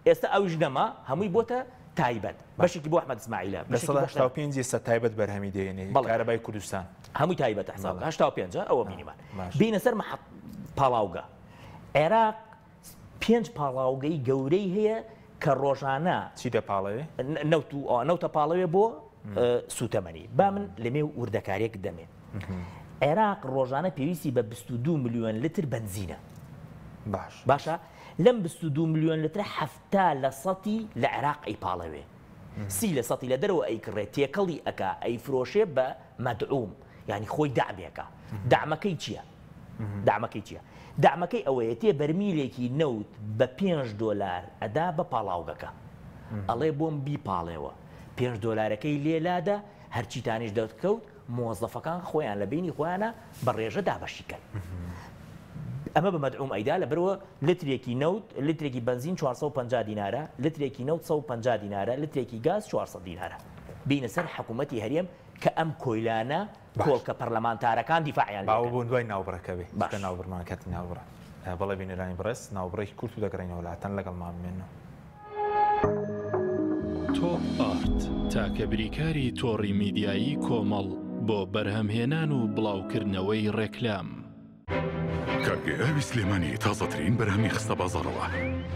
ئێستا ئەویش نەما هەمووی بۆتە تایبەت بەشێکی بۆ ئەحمەد ئیسماعیلە 85% ئێستا تایبەت بەرهەمی دێنێ کارەبای کوردستان هەمووی تایبەتە حساب 85 ئەوە بینیمان بینە سەر پاڵاوگە عێراق پێنج پاڵاوگەی گەورەی هەیە. کە ڕۆژانە چی دەپاڵەوێ؟ نەوت و نەوتە پاڵەوێ بۆ سوتەمەنی. با من لەمێ وردەکاریەک دەمێ. عێراق ڕۆژانە پێویستی بە 22 ملیۆن لتر بەنزینە. باش. باشە لەم 22 ملیۆن لترە 70 لە سەتی لە عێراق ئەیپاڵەوێ. 30 لە سەتی لە دەرەوە ئەیکڕێ، تێکەڵی ئەکا، ئەیفرۆشێ بە مەدعوم. یانی خۆی دەعمێکە. دەعمەکەی چییە؟ دەعمەکەی چییە؟ دەعمەکەی ئەوەیە تێ بەرمیلێکی نەوت بە پێنج دۆلار ئەدا بە پاڵاوگەکە. ئەڵێ بۆم بیپاڵێوە. پێنج دۆلارەکەی لێ لادە، هەرچیتانیش دەکەوت مۆزەفەکان خۆیان لە بەینی خۆیانا بە ڕێژە دابەشی کەن. ئەمە بە مەدعوم ئەیدا، لەبەرئەوە لترێکی نەوت، لترێکی بەنزین 450 دینارە، لترێکی نەوت 150 دینارە، لترێکی گاز 400 دینارە. بینە سەر حکوومەتی هەرێم کە ئەم کۆیلانە کۆڵکە پەرلەمانتارەکان دیفاعیان لێ باوە بۆ دوای ناوبڕەکە بێ چونکە ناوبڕمان کاتی ناوبڕە. بەڵێ بینەرانی بەڕێز ناوبڕێکی کورت و دەگەڕێینەوە لاتان لەگەڵمان بمێنەوە. تۆپ ئارت، تاکە بریکاری تۆڕی میدیایی کۆمەڵ بۆ بەرهەمهێنان و بڵاوکردنەوەی ڕێکلام. کارگەی ئاوی سلێمانی تازەترین بەرهەمی خستە بازاڕەوە.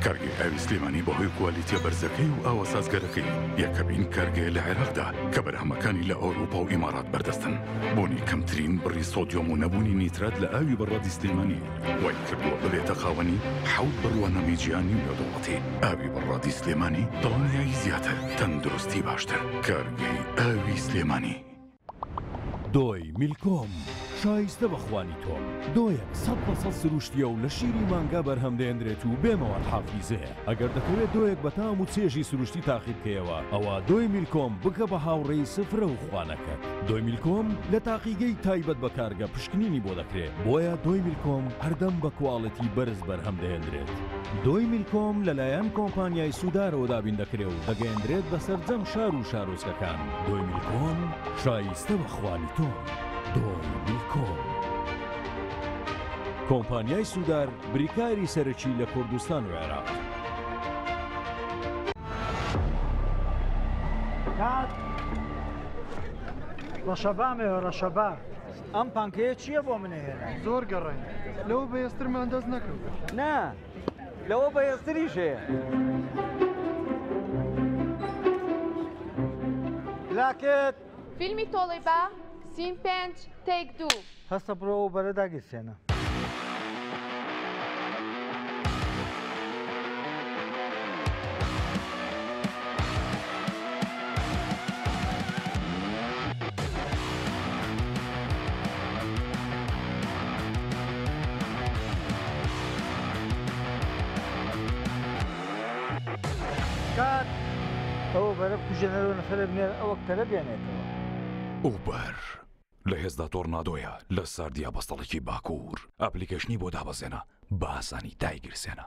کارگەی ئاوی سلێمانی بەهۆی کوالیتیە بەرزەکەی و ئاوە سازگەرەکەی یەکەمین کارگەیە لە عێراقدا کە بەرهەمەکانی لە ئەوروپا و ئیمارات بەردەستن. بوونی کەمترین بڕی سۆدیۆم و نەبوونی نیترات لە ئاوی بەڕادی سلێمانی وای کردووە ببێتە خاوەنی حەوت بڕوانامەی جیهانی و نێودەوڵەتی. ئاوی بەڕادی سلێمانی دڵنیایی زیاتر، تەندروستی باشتر. کارگەی ئاوی سلێمانی. دۆی میلکۆم شایستە بە خوانی تۆم. دۆیەک 100% سروشتییە و لە شیری مانگا بەرهەم دەهێنرێت و بێ مەواد حافیزەیە. ئەگەر دەتەوێت دۆیەک بە تام و چێژی سروشتی تاقی بکەیەوە، ئەوا دۆی میلکۆم بکە بە هاوڕێی سفرە و خوانەکەت. دۆی میلکۆم لە تاقیگەی تایبەت بە کارگە پشکنینی بۆ دەکرێ، بۆیە دۆی میلکۆم هەردەم بە کواڵێتی بەرز بەرهەم دەهێنرێت. دۆی میلکۆم لەلایەن کۆمپانیای سودارەوە دابین دەکرێ و دەگەیەندرێت بە سەرجەم شار و شارۆچکەکان. دۆی میلکۆم شایستە بە خوانی تۆ. دۆی میلکۆم. کۆمپانیای سودار بریکاری سەرەکی لە کوردستان و عێراق. کات ڕەشەبامەوە ڕەشەبا. ئەم پانکەیە چییە بۆ منە هێنا؟ زۆر گەڕاین لەوە بەهێزترمان دەست نەکەوت. نا لەوە بەهێزتریش هەیە. لاکت. فیلمی تۆڵەی با، سین پێنج، تەیک دوو. هەستە بڕۆ ئەو بەرە داگیرسێنە. کات ئەوە بەرە بکوژێنەرەوە نەفەرێ بنێرە ئەوە کەرە بێنێتەوە. ئوبەر لە هێزدا تۆرنادۆیە لە ساردیا بەستەڵەکی باکوور ئەپلیکەیشنی بۆ دابەزێنە بە ئاسانی دایگیرسێنە.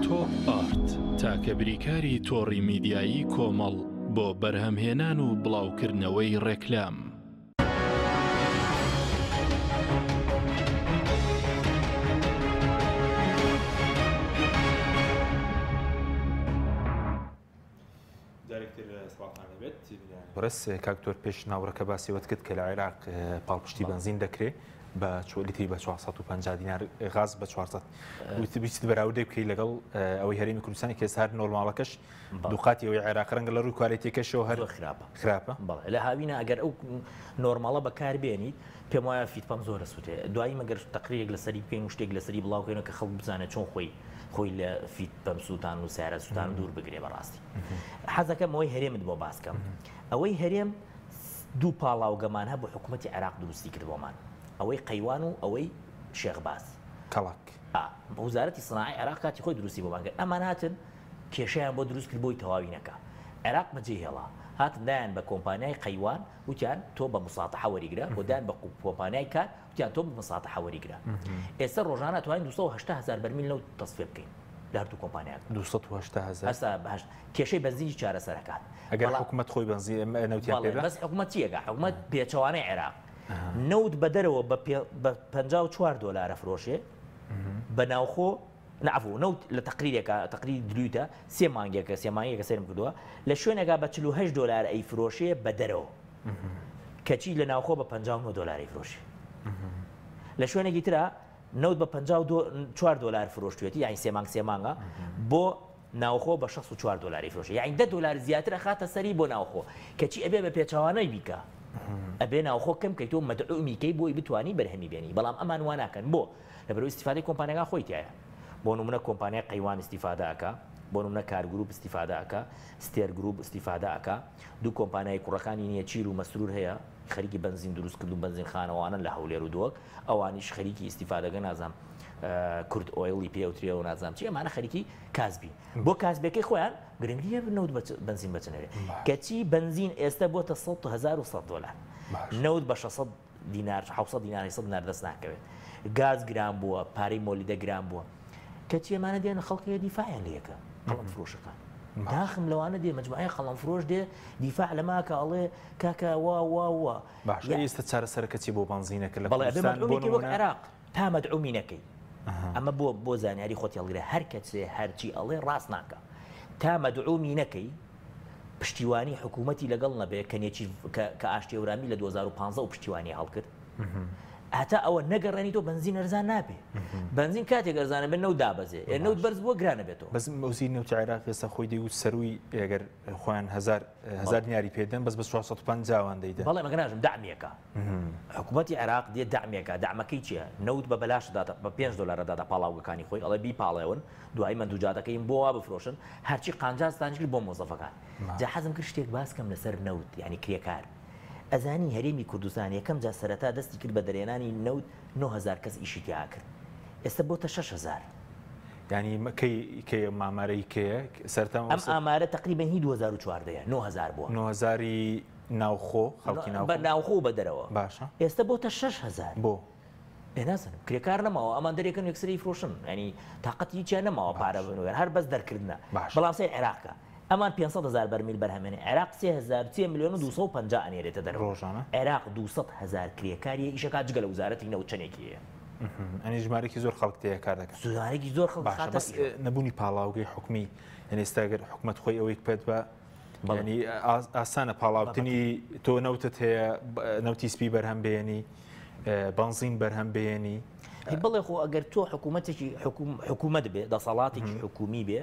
تۆپ ئارت، تاکە بریکاری تۆڕی میدیایی کۆمەڵ بۆ بەرهەمهێنان و بڵاوکردنەوەی ڕێکلام. جارێکتر سڵاوتان لێبێت بەڕێز کاک دکتۆر پێش ناوڕەکە باسی وەت کرد کە لە عێراق پاڵپشتی بەنزین دەکرێت بە لیتری بە 450 دینار غاز بە 400 ویست بەراوردێک بکەی لەگەڵ ئەوەی هەرێمی کوردستانی کە هەر نۆرماڵەکەش دووقاتی ئەوەی عێراق ڕەنگە لە ڕووی کوالێتیەکەشەوە هەر خراپە خراپە بەڵێ لە هاوینە ئەگەر ئەو نۆرماڵە بەکار بێنیت پێم وایە feed pump زۆر ئەسووتێ دوایی مەگەر تەقریرێک لەسەری بکەین و شتێک لەسەری بڵاو بکەینەوە کە خەڵک بزانێت چۆن خۆی خۆی لە feed pump سووتان و سیارە سووتان دوور بگرێ بەڕاستی حەزەکەم ئەوەی هەرێمت بۆ باس کەم ئەوەی هەرێم دوو پاڵاوگەمان هەبوو حکوومەتی عێراق دروستی کرد بۆمان ئەوەی قەیوان و ئەوەی شێخ باز کەڵک وزارەتی سناعی عێراق کاتی خۆی دروستی بۆمان کرد ئەمان هاتن کێشەیان بۆ دروست کرد بۆی تەواوی نەکا عێراق بەجێ هێڵا هاتن دایان بە کۆمپانیای قەیوان وتیان تۆ بە مساتەحە وەریگرە و دایان بە کۆمپانیای کار وتیان تۆ بە مساتەحە وەریگرە ئێستا ڕۆژانە توانین 280 هەزار بەرمیل نەوت تەسفیە بکەین لە هەردوو کۆمپانیاکە 280 هەزار هەستا بەهەشت کێشەی بەنزینی چارەسەر ئەکات ئەگەر حکومەت خۆی بەنزین نەوتیان پێ بەس حکومەت چیەکە حکومەت پێچەوانەی عێراق نەوت بە دەرەوە بە 54 دۆلار ئەفرۆشێ بە ناوخۆ نا عەفو نەوت لە تەقریرێکا تەقریری دلویتە سێ مانگێکە سێ مانگێکە سەیرم کردووە لە شوێنێکا بە 48 دۆلار ئەیفرۆشێ بە دەرەوە. کەچی لە ناوخۆ بە 59 دۆلاری فرۆشی. لە شوێنێکی ترا نەوت بە 54 دۆلار فرۆشتوێتی یانی سێ مانگ سێ مانگە بۆ ناوخۆ بە 64 دۆلاری فرۆشی یانی 10 دۆلار زیاتر ئەخاتە سەری بۆ ناوخۆ کەچی ئەبێ بە پێچەوانەی بیکا ئەبێ ناوخۆ کەم کەیت و مەدعومی کەی بۆی بتوانی بەرهەمی بێنی بەڵام ئەمان وا ناکەن بۆ لەبەرئەوەی ئیستیفادەی کۆمپانیاکان خۆی تیایە بۆ نمونە کۆمپانیای قەیوان ئیستیفادە ئەکا بۆ نمونە کار گروپ ئیستیفادە ئەکا ستێر گروپ ئیستیفادە ئەکا دوو کۆمپانیای کوڕەکانی نێچیر و مەسرور هەیە خەریکی بەنزین دروست کردن بەنزینخانەوانن لە هەولێر و دهۆک ئەوانیش خەریکی ئیستیفادەکە نازانم کورد ئۆیڵی پێ ئەوترێ و نازانم چی ئەمانە خەریکی کاسبین بۆ کاسبەکەی خۆیان گرنگ نییە نەوت بەنزین بەچنەوێ کەچی بەنزین ئێستا بۆتە 1100 دلار نەوت بە 600 دینار 600 دینار 800 دینار دەست ناکەوێت گاز گران بووە پارەی مۆلیدە گران بووە کەچی ئەمانە دێن خەڵکی دیفاعیان لەکە قەڵەم فرۆشەکان داخم لەوانە دێ مجموعەی قەڵەم فرۆش دێ دیفاع لەماکە ئەڵێ کاکە وا وا وا باشە ئێستا چارەسەرەکە چی بۆ بەنزینەکە لە بەڵێ ئەبێ مەدعومی کەی وەک عێراق تا مەدعومی نەکەی ئەمە بۆ بۆ زانیاری خۆت هەڵگرە هەر کەسێ هەرچی ئەڵێ ڕاست ناکا تا مەدعومی نەکەی پشتیوانی حکوومەتی لەگەڵ نەبێ کە نێچیر کە ئاشتی هەورامی لە 2015 و پشتیوانی هەڵکرد هەتا ئەوە نەگەڕێنی تۆ بەنزین ئەرزان نابێ بەنزین کاتێک ئەرزانە بێت نەوت دابەزێ نەوت بەرز بووە گرانە بێتەوە بەس وەزیر نەوتی عێراق ئێستا خۆی دەیوت سەروی ئەگەر خۆیان هەزار دیناری پێدەن بەس بە 450 وان دەیدەن. بەڵێ مەگە ناژم دەعمیەکە حکوومەتی عێراق دێ دەعمێکە دەعمەکەی چییە نەوت بە بەلاش داتە بە 5 دلار دادا پاڵاوگەکانی خۆی ئەڵێ بیپاڵێون دوایی مەندوجاتەکەیم بۆ وا بفرۆشن هەرچی قانجازتان کرد بۆ مۆزەفەکان جا حەزم کرد شتێک باس کەم لەسەر نەوت یعنی کرێکار ئەزانی هەرێمی کوردستان یەکەم جا سەرەتا دەستی کرد بە دەرێنانی نەوت 9000 کەس ئیشی تیا کرد ئێستا بۆتە 6000. یانی کەی کەی ئەم ئامارەی کەیە سەرتا ئەم ئامارە تقریبا هی 2014 ە 9000 بووە 9000 ناوخۆ خەڵکی ناوخۆ بە ناوخۆ و بە دەرەوە باشە ئێستا بۆتە 6000 بۆ ئێ نازانم کرێکار نەماوە ئەمان دەرێکن یەکسری فرۆشن ینی تاقەتی هیچیان نەماوە پارە بنوێن هەر بەس دەرکردنە بەڵام سەیر عێراقە ئەمان 500 هزار بەرمیل بەرهەمێنێ عێراق 3000 3 ملیۆن و 250 ئەنێرێتە دەرەوە ڕۆژانە عێراق 200 هزار کرێکاریە ئیشەکات جگە لە وزارەتی نەوت چەندێکی هەیە ئەنی ژمارەێکی زۆر خەڵک تێ کار دەکەن. ژمارەیەکی زۆر خەڵک باشە بەس نەبوونی پاڵاوگەی حکومی یعنی ئێستا گەر حکومەت خۆی ئەوەی پێت بە ینی ئاسانە پاڵاوتنی تۆ نەوتت هەیە نەوتی سپی بەرهەم بێنی بەنزین بەرهەم بێنی بڵێ خۆ ئەگەر تۆ حکوومەتێکی حکوومەت بێ دەسەڵاتێکی حکومی بێ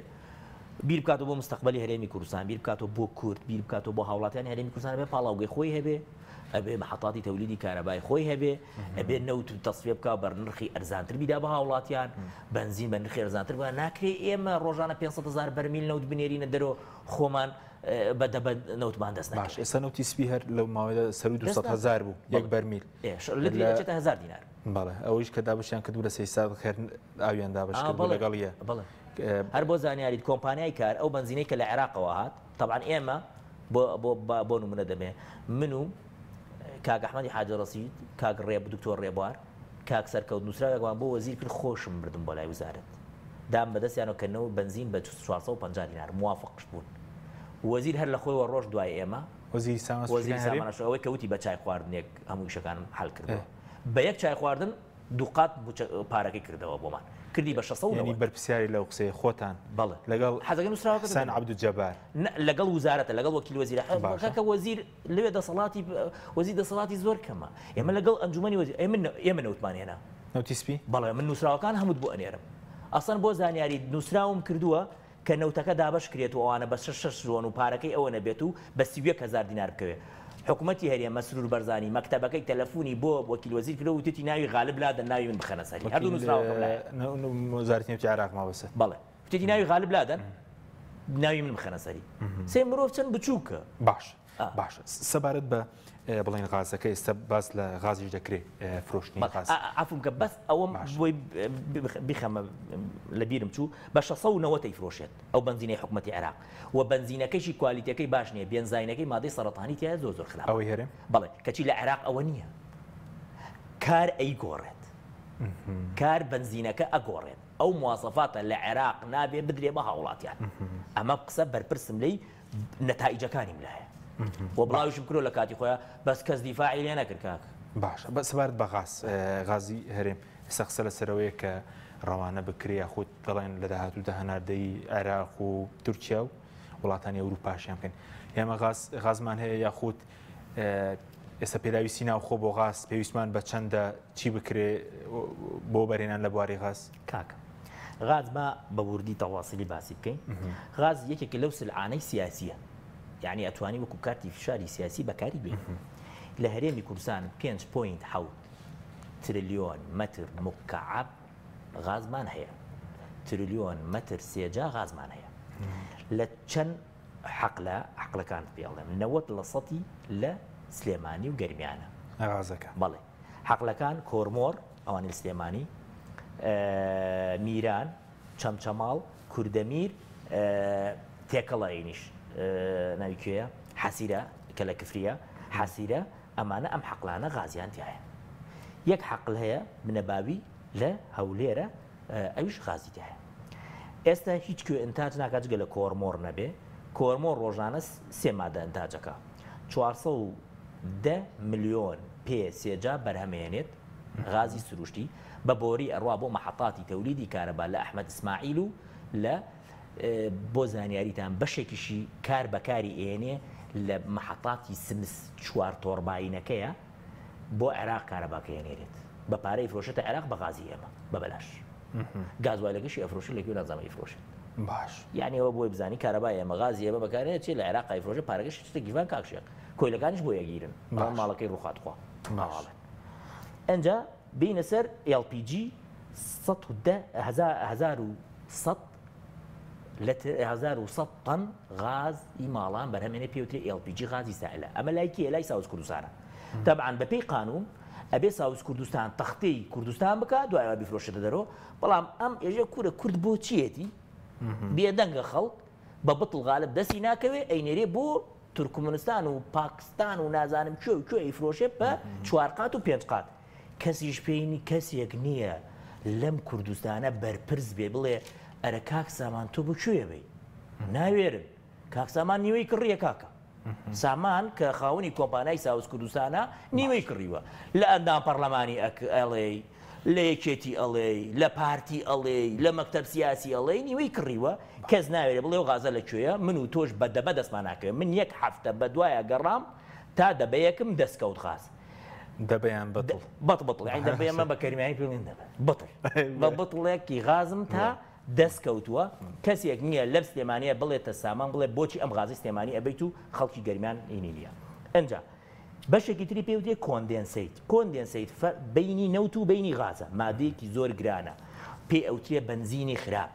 بیر بکاتەوە بۆ مستەقبەلی هەرێمی کوردستان بیر بکاتەوە بۆ کورد بیر بکاتەوە بۆ هاوڵاتیانی هەرێمی کوردستان بێ پاڵاوگەی خۆی هەبێ ئەبێ محەتاتی تەولیدی کارەبای خۆی هەبێ، ئەبێ نەوت تەسفیە بکا بە نرخی ئەرزانتر بیدا بە هاوڵاتیان، بەنزین بە نرخی ئەرزانتر بکا، ناکرێ ئێمە ڕۆژانە 500 هەزار بەرمیل نەوت بنێرینە دەرەوە خۆمان بە دەبە نەوتمان دەست نەکەوێت. باش ئێستا نەوتی سپی هەر لەو ماوەیەدا سەرووی 200 هەزار بوو یەک بەرمیل. لتری دەچێتە هەزار دینار. بەڵێ ئەوەیش کە دابەشیان کردبوو لە سەیدسادق هەر ئاویان دابەش کردبوو لەگەڵیە. بەڵێ هەر بۆ زانیاریت کۆمپانیای کار ئەو بەنزینەی کە لە عێراقەوە هات تەبعەن ئێمە بۆ بۆ بۆ نمونە دەمێ من و کاک ئەحمەدی حاجی ڕەسید کاک ڕێب دکتۆر ڕێبوار کاک سەرکەوت نووسراوێکمان بۆ وەزیر کرد خۆشم بردم بۆ لای وزارەت دام بەدەستیانەوە کە نەوت بەنزین بە 450 دینار موافقش بوون وەزیر هەر لە خۆیەوە ڕۆژ دوای ئێمە وەزیری سامان وەزیری سامانە ئەوەی کە وتی بە چای خواردنێک هەموو ئیشەکانم حل کردەوە بە یەک چای خواردن دووقات موچە پارەکەی کردەوە بۆمان کردی بە 690. یانی بەرپرسیاری لەو قسەیە خۆتان بەڵێ لەگەڵ حەزەکەی نووسراوەکە حسێن عەبدولجەبار. نە لەگەڵ وزارەتە لەگەڵ وەکیل وەزیرە باشە. کاکە وەزیر لەوێ دەسەڵاتی وەزیر دەسەڵاتی زۆر کەمە ئێمە لەگەڵ ئەنجومەنی وەزیر ئێمە ئێمە نەوتمان هێنا. نەوتی سپی؟ بەڵێ من نووسراوەکان هەمووت بۆ ئەنێرم ئەسڵەن بۆ زانیاریت نووسراوم کردووە کە نەوتەکە دابەش کرێت و ئەوانە بە شەش شەش زۆن و پارەکەی ئەوە نەبێت و بە 31 هەزار دینار بکەوێ. حکومەتی هەرێم مەسرور بەرزانی مەکتەبەکەی تەلەفونی بۆ وەکیل وەزیر کردو وتیتی ناوی غالب لادەن ناوی من بخەنە سەری. هەردوو وەکیل نوسراوەکەم لایە. وەزارەتی نەوتی عێراق مەبەستت؟ بەڵێ. وتیتی ناوی غالب لادەن ناوی من بخەنە سەری. سێ مرۆڤ چەند بچووکە. باش. باشە سەبارەت بە بڵێن غازەکە ئێستا باس لە غازیش دەکرێت فرۆشتنی غاز. عەفوم کە بەس ئەوەم بۆی بیخەمە لە بیرم چوو بە 690 ئەیفرۆشێت ئەو بەنزینەی حکومەتی عێراق و بەنزینەکەیشی کوالیتەکەی باش نییە بێنزاینەکەی مادەی سەرەتانی تیایە زۆر زۆر خراپە. ئەوەی هەرێم؟ بەڵێ کەچی لە عێراق ئەوە نییە کار ئەیگۆڕێت کار بەنزینەکە ئەگۆڕێت ئەو مواسەفاتە لە عێراق نابێ بدرێ بە هاوڵاتیان ئەمە قسە بەرپرسم لێی نەتائیجەکانیم لایە و بڵاویشم کردوە لە کاتی خۆیا بەس کەس دیفاعی لێ نەکرد کاک. باشە بە سەبارەت بە غاز غازی هەرێم ئێستا قسە لەسەرەوەیە کە ڕەوانە بکرێ یاخود دەڵێن لە داهاتوودا هەناردەی عێراق و تورکیا و وڵاتانی ئەوروپاشیان بکەن ئێمە غاز غازمان هەیە یاخود. ئێستا پێداویستی ناوخۆ بۆ غاز پێویستمان بە چەندە چی بکرێ بۆ بەرێنان لە بواری غاز؟ کاکە غاز با بە وردی تەواسیلی باسی بکەین غاز یەکێکە لەو سلعانەی سیاسیە یعنی ئەتوانی وەکو کارتی فشاری سیاسی بەکاری بێنی لە هەرێمی کوردستان 5.7 ترلیۆن مەتر مکعب غازمان هەیە ترلیۆن مەتر سێجا غازمان هەیە لە چەند حەقلە حەقلەکانت پێ ئەڵێم 90 لە سەتی لە سلێمانی و گەرمیانە غازەکە بەڵێ حەقلەکان کۆرمۆر ئەوانی لە سلێمانی میران چەمچەماڵ کوردەمیر تێکەڵە ئینیش ناوی کوێیە حەسیرە کە لە کفریە حەسیرە ئەمانە ئەم حەقلانە غازیان تایە یەک حەقل هەیە بنەباوی لە هەولێرە ئەویش غازی تایە ئێستا هیچ کوێ ئینتاج ناکات جگە لە کۆرمۆر نەبێ کۆرمۆر ڕۆژانە سێ مادە ئینتاجەکە 410 ملیۆن پێ سێجا بەرهەمێنێت غازی سروشتی بە بۆری ئەڕوا بۆ مەحەتاتی تەولیدی کارەبا لە ئەحمەد ئیسماعیل و لە بۆ زانیاریتان بەشێکیشی کار بەکاری ئێنێ لە مەحەتاتی سمس چوار تۆرباینەکەیە بۆ عێراق کارەباکەی ئەنێرێت بە پارە ئیفرۆشێتە عێراق بە غازی ئێمە بە بەلاش گازوایلەکەشی ئەفرۆشێت لە کوێ نازانم ئەیفرۆشێت باش یعنی ئەوە بۆی بزانی کارەبای ئێمە غازی ئێمە بەکارێ چێ لە عێراق ئەیفرۆشێ پارەکەشی چتە گیرفان کاک شێخ کۆیلەکانیش بۆی ئەگیرن بەڵام ماڵەکەی ڕووخات خوا ماڵێ ئەنجا بینە سەر LPG 110 1100 لتر 1100 تەن غاز ی ماڵان بەرهەمێنێ پێوترێ LPG غازی سائلە ئەمە لای کێیە لای ساوس کوردستانە تەبعەن بەپێی قانون ئەبێ ساوس کوردستان تەختەی کوردستان بکا دوای ئەوە بیفرۆشێتە دەرەوە بەڵام ئەم ئێژێ کورە کورد بۆ چیەتی بێدەنگە خەڵک بە بتڵ غالب دەستی ناکەوێ ئەینێرێ بۆ تورکمنستان و پاکستان و نازانم کوێ و کوێ ئەیفرۆشێ بە چوار قات و پێنج قات کەسیش پێی نی کەسێک نییە لەم کوردستانە بەرپرس بێ بڵێ ئەرە کاک سامان تۆ بۆ کوێ بی ناوێرن کاک سامان نیوەی کڕیە کاکە سامان کە خاوەنی کۆمپانای ساوس کوردستانە نیوەی کڕیوە لە ئەندام پەرلەمانی ئەڵێی لە یەکێتی ئەڵێی لە پارتی ئەڵێی لە مەکتەب سیاسی ئەڵێی نیوەی کڕیوە کەس ناوێرێ بڵێ و غازە لە کوێیە من و تۆش بە دەبە دەستمان ناکەوێ من یەک هەفتە بە دوایە گەڕام تا دەبەیەکم دەستکەوت غاز دەبە یان بەتڵ؟ بەتڵ بەتڵ یانی دەبە ئێمە بە کەرمیانی پێ بڵێن دەبە بەتڵ بە بەتڵێکی غازم تا دەست کەوتووە کەسێک نییە لەم سلێمانیە بڵێتە سامان بڵێ بۆچی ئەم غازی سلێمانی ئەبیت و خەڵکی گەرمیان هینی نییە ئەنجا بەشێکی تری پێ وترێ condensate condensate بینی نەوت و بینی غازە مادەیەکی زۆر گرانە پێ ئەوترێ بەنزینی خراپ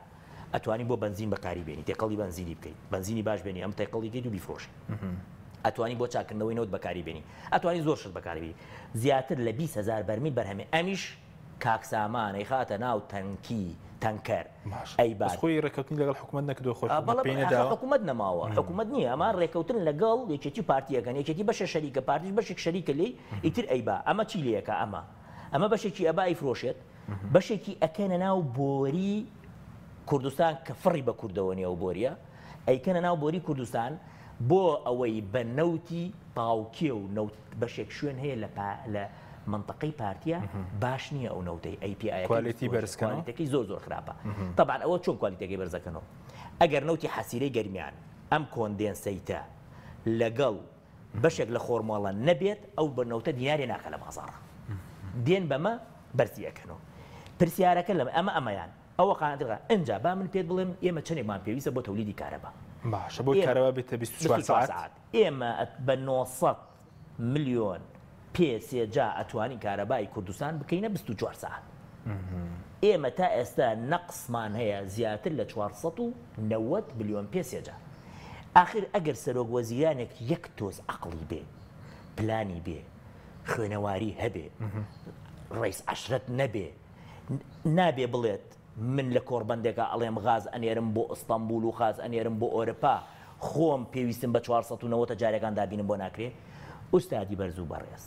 ئەتوانی بۆ بەنزین بەکاری بێنی تێکەڵی بەنزینی بکەیت بەنزینی باش بێنی ئەم تێکەڵی کەیت و بیفرۆشی ئەتوانی بۆ چاکردنەوەی نەوت بەکاری بێنی ئەتوانی زۆر شت بەکاری بێنی زیاتر لە 20 هزار بەرمیل بەرهەمێ ئەمیش کاک سامان ئەیخاتە ناو تەنکی تەنکەر ئەیبات. بەس خۆی ڕێکەوتنی لەگەڵ حکومەت نەکردووە خۆی حکومەت پێی نەداوە؟ حکومەت نەماوە حکومەت نییە ئەمە ڕێکەوتن لەگەڵ یەکێتی و پارتی ئەکەن یەکێتی بەشە شەریکە پارتیش بەشێک شەریکە لێی ئیتر ئەیبا ئەمە چی لێ ئەکا ئەمە ئەمە بەشێکی ئەبا ئەیفرۆشێت بەشێکی ئەکەنە ناو بۆری کوردستان کە فڕی بە کوردەوە نیە ئەو بۆریە ئەیکەنە ناو بۆری کوردستان بۆ ئەوەی بە نەوتی تاوکێ و نەوت بەشێک شوێن هەیە لە لە منطقەی پارتیە باش نییە ئەو نەوتەی ئەی پی ئایەکەی quality بەرزکەنەوە quality ەکەی زۆر زۆر خراپە تەبعەن ئەوە چۆن quality ەکەی بەرزەکەنەوە ئەگەر نەوتی حەسیرەی گەرمیان ئەم condensate ە لەگەڵ بەشێک لە خۆرمۆڵە نەبێت ئەو بە نەوتە دینارێ ناکە لە بازاڕا دێن بەمە بەرزی ئەکەنەوە پرسیارەکە لەمە ئەمە ئەمەیان ئەوە قانعتر قانع ئنجا با من پێت بڵێم ئێمە چەنێکمان پێویستە بۆ تەولیدی کارەبا باشە بۆ کارەبا بێتە 24 ساعت ئێمە بە 900 ملیۆن پێ سێجا ئەتوانین کارەبای کوردستان بکەینە 24 ساعت ئێمە تا ئێستا نەقسمان هەیە زیاتر لە 490 ملیۆن پێ سێجا ئاخر ئەگەر سەرۆک وەزیرانێک یەک تۆز عەقڵی بێ پلانی بێ خوێنەواری هەبێ ڕیس عەشرەت نەبێ نابێ بڵێت من لە کۆڕبەندێکا ئەڵێم غاز ئەنێرم بۆ ئستەنبول و غاز ئەنێرم بۆ ئۆرپا خۆم پێویستم بە 490 جارێکان دابینم بۆ ناکرێ ئوستادی بەرز و بەڕێز.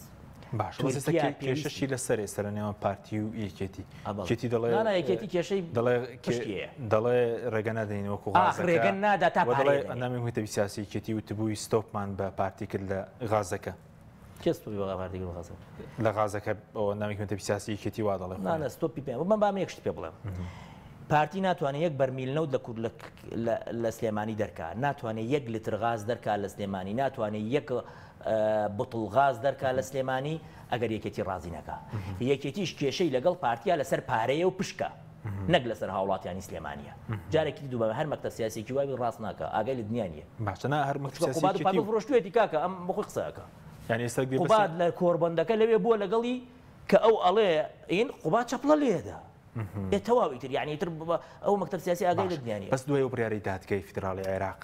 باشە بەس ئێستا تورکیا کێشەشی پێویستی لەسەر ئێستا لە نێوان پارتی و یەکێتی ئە بەڵێ. یەکێتی دەڵێ نا نا یەکێتی کێشەی دەڵێ پشتی هەیە. دەڵێ ڕێگە نادەین وەکو ئاخ غازەکە ڕێگە نادا تا و دەڵێ پارەی دەنێ. ئەندامی مەکتەبی سیاسی یەکێتی وتبووی ستۆپمان بە پارتی کرد لە غازەکە. کێ ستۆپی بە پارتی کرد لە غازەکە؟ لە غازەکە ئەو ئەندامی مەکتەبی سیاسی یەکێتی وا دەڵێ نا خۆی. نا ستۆپی پێ من با من یەک شت پێ بڵێم. پارتی ناتوانێت یەک بەرمیل نەوت لە کورد لە سلێمانی دەرکا، ناتوانێت یەک لتر غاز دەرکا لە سلێمانی، ناتوانێت یەک بتڵ غاز دەرکا لە سلێمانی ئەگەر یەکێتی ڕازی نەکا. یەکێتیش کێشەی لەگەڵ پارتیا لەسەر پارەیە و پشکە نەک لەسەر هاوڵاتیانی سلێمانیە. جارێکی تر دووبارە هەر مەکتەب سیاسیەکی وابی ڕاست ناکا، ئاگای لە دنیا نییە. باشە نا هەر مەکتەب چونکە قوباد و سیاسی پاڤێڵ یەکێتی فرۆشتویەتی کاکە ئەم بۆ خۆی قسە ئەکا. یانی ئێستا گوێ بەسەر قوباد لە کۆڕبەندەکە لەوێ بووە لەگەڵی کە ئەو ئەڵێ ئین قوباد چەپڵە لێدا. ئێ تەواو ئیتر یانی ئیتر ئەو مەکتەب سیاسی ئاگای لە باشە دنیا نییە. بەس دوای ئەو بڕیارەی دادگای فیدراڵی عێراق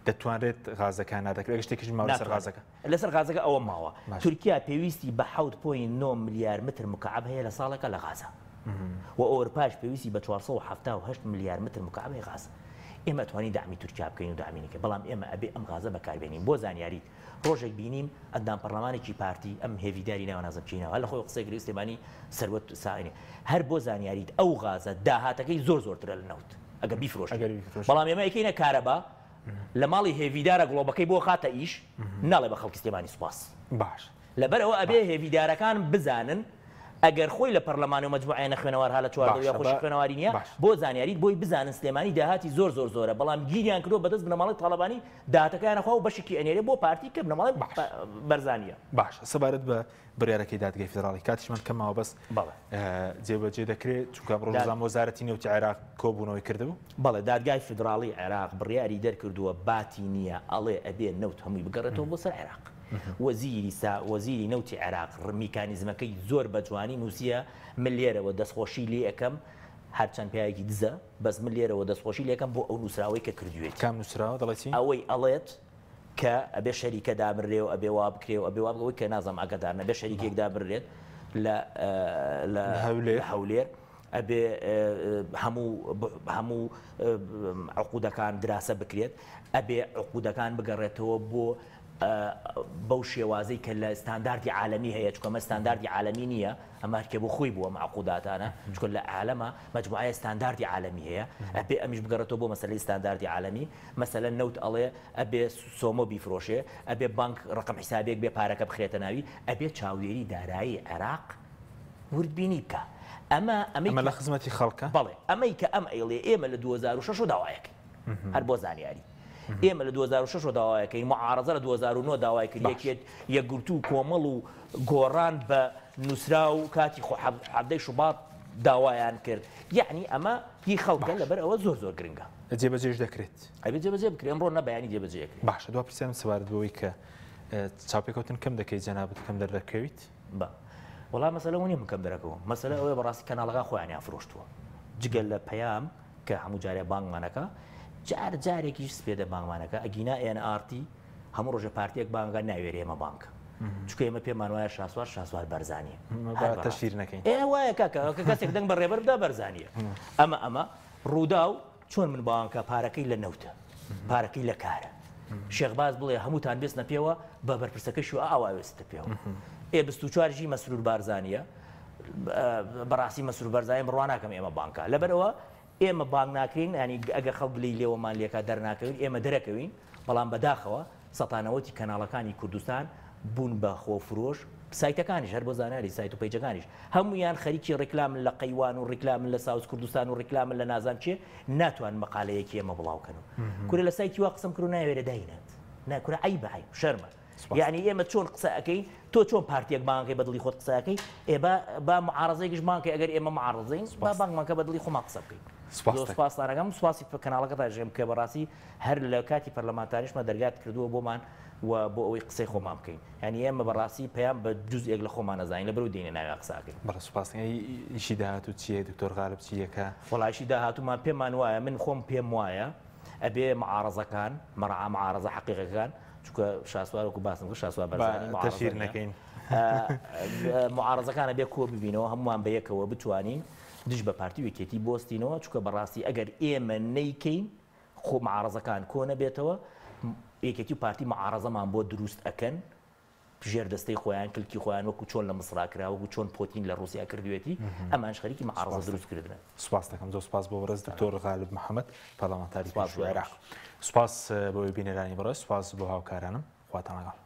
دەتوانرێت غازەکە نادەکرێت ئەگەر شتێکیش ماوە لەسەر ناتوانرێت. غازەکە؟ لەسەر غازەکە ئەوە ماوە. باشە. تورکیا پێویستی بە 7.9 ملیار متر مکعب هەیە لە ساڵێکا لە غازا و ئەورپاش پێویستی بە 478 ملیار متر مکعب هەیە غاز. ئێمە ئەتوانین دەعمی تورکیا بکەین و دەعمی نەکەین بەڵام ئێمە ئەبێ ئەم غازە بەکاربێنین. بۆ زانیاریت ڕۆژێک بینیم ئەندام پەڕلەمانێکی پارتی ئەم هێڤیداری ناوە نازم کێی ناوە هەر لە خۆی قسەی کرد سلێمانی سەروەت ساینێ هەر بۆ زانیاریت ئەو غازە داهاتەکەی زۆر زۆرترە لە نەوت ئەگەر بیفرۆشی ئەگەر بیفرۆشی. بەڵام ئێمە ئەیکەینە کارەبا لە ماڵی هێڤیدارە گڵۆبەکەی بۆ خاتە ئیش ناڵێ بە خەڵکی سلێمانی سوپاس. باش. لەبەر ئەوە ئەبێ هێڤیدارەکان بزانن ئەگەر خۆی لە پەرلەمان و مەجموعەیە نەخوێنەوار ها لە چواردەوریا باشە خۆشی بە خوێنەواری نیە باش. بۆ زانیاریت بۆی بزانن سلێمانی داهاتی زۆر زۆر زۆرە بەڵام گیریان کردوە بەدەست بنەماڵەی تاڵەبانی داهاتەکەیان ئەخوا و بەشێکی ئەنێرێ بۆ پارتی کە بنەماڵەی باش. بەرزانیە. باشە سەبارەت بە بڕیارەکەی دادگای فیدراڵی کاتیشمان کەم ماوە بەس بەڵێ. جێبەجێ دەکرێت چونکە ئەمڕۆ داد. زام وەزارەتی نەوتی عێراق کۆبوونەوەی کردبوو. بەڵێ دادگای فیدراڵی عێراق بڕیاری دەرکردووە باتی نییە ئەڵێ ئەبێ نەوت هەمووی بگەڕێتەوە بۆ سەر عێراق. وەزیری سا وەزیری نەوتی عێراق میکانیزمەکەی زۆر بە جوانی نووسیە من لێرەوە دەستخۆشی لێ ئەکەم هەرچەند پیاوێکی دزە بەس من لێرەوە دەستخۆشی لێ ئەکەم بۆ ئەو نووسراوەی کە کردوویەتی. کام نووسراوە دەڵێ چی؟ ئەوەی ئەڵێت کە ئەبێ شەریکە دابنرێ و ئەبێ وا بکرێ و ئەبێ وا بکرێ ئەوەی کە نازانم ئاگادار نەبێ شەریکێک دابنرێت لە لە هەولێر. لە هەولێر ئەبێ هەموو هەموو عقودەکان دراسە بکرێت ئەبێ عقودەکان بگەڕێتەوە بۆ بەو شێوازەی کە لە ستانداردی عالەمی هەیە، چونکە ئەمە ستانداردی عالەمی نییە، ئەمە هەرکێ بۆ خۆی بووە ئەم عقوداتانە، چونکە لە عالەمە مەجموعەیە ستانداردی عالەمی هەیە، ئەبێ ئەمیش بگەڕێتەوە بۆ مەسەلەی ستانداردی عالەمی، مەسەلەن نەوت ئەڵێ ئەبێ سۆمۆ بیفرۆشێ، ئەبێ بانک ڕەقەم حیسابێک بێ پارەکە بخرێتە ناوی، ئەبێ چاودێری دارایی عێراق وردبینی بکا. ئەمە ئەمەی ئەمە کە لە خزمەتی خەڵکە؟ بەڵێ، ئەمەی کە ئەم ئەیڵێ ئێمە لە 2006 ەوە داوایەکەین. هەر بۆ زانیاری ئێمە لە 2006 ەوە داوایەکەین معارەزە لە 2009 داوای کرد یەکێت یەکگرتوو و کۆمەڵ و گۆڕان بە نووسراو کاتی خۆ حەڤدەی شوبات داوایان کرد یعنی ئەمە هی خەڵکە لەبەر ئەوە زۆر زۆر گرنگە جێبەجێش دەکرێت ئەبێ جێبەجێ بکرێت ئەمڕۆ نە بەیانی جێبەجێ ئەکرێت باشە دوا پرسیارم سەبارەت بەوەی کە چاوپێکەوتن کەم دەکەیت جەنابت کەم دەردەکەویت بە وەڵا مەسەلە ئەوە نییە من کەم دەرەکەوم مەسەلە ئەوەیە بەڕاستی کەناڵەکان خۆیانیان فرۆشتووە جگە لە پەیام کە هەموو جارێ بانگمان ئەکا جار جارێکیش سپێدە بانگمان ئەکا ئەگینا ئێن ئاڕ تی هەموو ڕۆژێ پارتیەک بانگا ناوێرێ ئێمە بانگ کە چونکە ئێمە پێمان وایە شاسوار شاسوار بەرزانیە با تەشهیر نەکەین ئێ وایە کاکە کە کەسێک دەنگ بە ڕێبەر بدا بەرزانیە ئەمە ئەمە ڕووداو چۆن من بانکە پارەکەی لە نەوتە پارەکەی لە کارە شێخ باز بڵێ هەمووتان بێستنە پێوە بە بەرپرسەکەشی ئاوا وێستە پێوە ئێ 24 ژی مەسرور بارزانیە بەڕاستی مەسرور بەرزانی بڕوا ناکەم ئێمە بانکە لەبەرئەوە ئێمە بانگ ناکرین ینی ئەگە خەڵک گلەی لێوەمان لێکا دەرناکەوین ئێمە دەرەکەوین بەڵام بەداخەوە سەتانەوەتی کەناڵەکانی کوردستان بوون بە خۆفرۆش سایتەکانیش هەر بۆ زانیاری سایت و پەیجەکانیش هەمویان خەریکی ڕیکلامن لە قەیوان و ڕیکلامن لە ساوس کوردستان و ڕیکلامن لە نازان چێ ناتوان مقالەیەکی ئێمە بڵاوکەن و کورە لە سایتی وا قسەم کرد و ناوێرە داینات نا کورە عەیبە عەیب شەرمە یانی ئێمە چۆن قسە ئەکەین تۆ چۆن پارتیەک بانگەکەی بە دڵی خۆت قسە ئەکەی ئێ با با معارەزەیەکیش بانگ کەی ئەگەر ئێمە معارەزەین با بانگمان کە بە دڵی خۆمان قسە بکەین زۆر سوپاستان ئەکەم سوپاسی کەناڵەکەتانیش ئەکەم کە بەڕاستی هەر لە کاتی پەرلەمانتاریشمان دەرگات کردووە بۆمان و بۆ ئەوەی قسەی خۆمان بکەین یانی ئێمە بەڕاستی پەیام بە جوزئێک لە خۆمان ئەزانین لەبەرئەوە دێینە ناویان قسە ئەکەین. بەڵێ سوپاس. ئەی ئیشی داهاتوو چییە دکتۆر غالب چییەکە؟ وەڵا ئیشی داهاتوومان پێمان وایە من خۆم پێم وایە ئەبێ معارەزەکان مەرعا معارەزە حەقیقەکان چونکە شاسوار وەکو باسم کرد شاسوار بەرزانی با تەشهیر نەکەین. معارەزەکان ئەبێ کۆ ببینەوە هەمووان بە یەکەوە بتوانین دژ بە پارتی و یەکێتی بوەستینەوە چونکە بەڕاستی ئەگەر ئێمە نەیکەین خۆ معارەزەکان کۆ نەبێتەوە یەکێتی و پارتی معارەزەمان بۆ دروست ئەکەن ژێر دەستەی خۆیان کلکی خۆیان وەکو چۆن لە مسرا کرا وەکو چۆن پۆتین لە ڕوسیا کردوێتی ئەمانش خەریکی معارەزە دروست کردنن. سوپاس دەکەم زۆر سوپاس بۆ بەڕێز دکتۆر غالب محەمەد پەرلەمانتاری پێشووی عێراق. سوپاس بۆ بینەرانی بەڕێز سوپاس بۆ هاوکارانم خواتان لەگەڵ.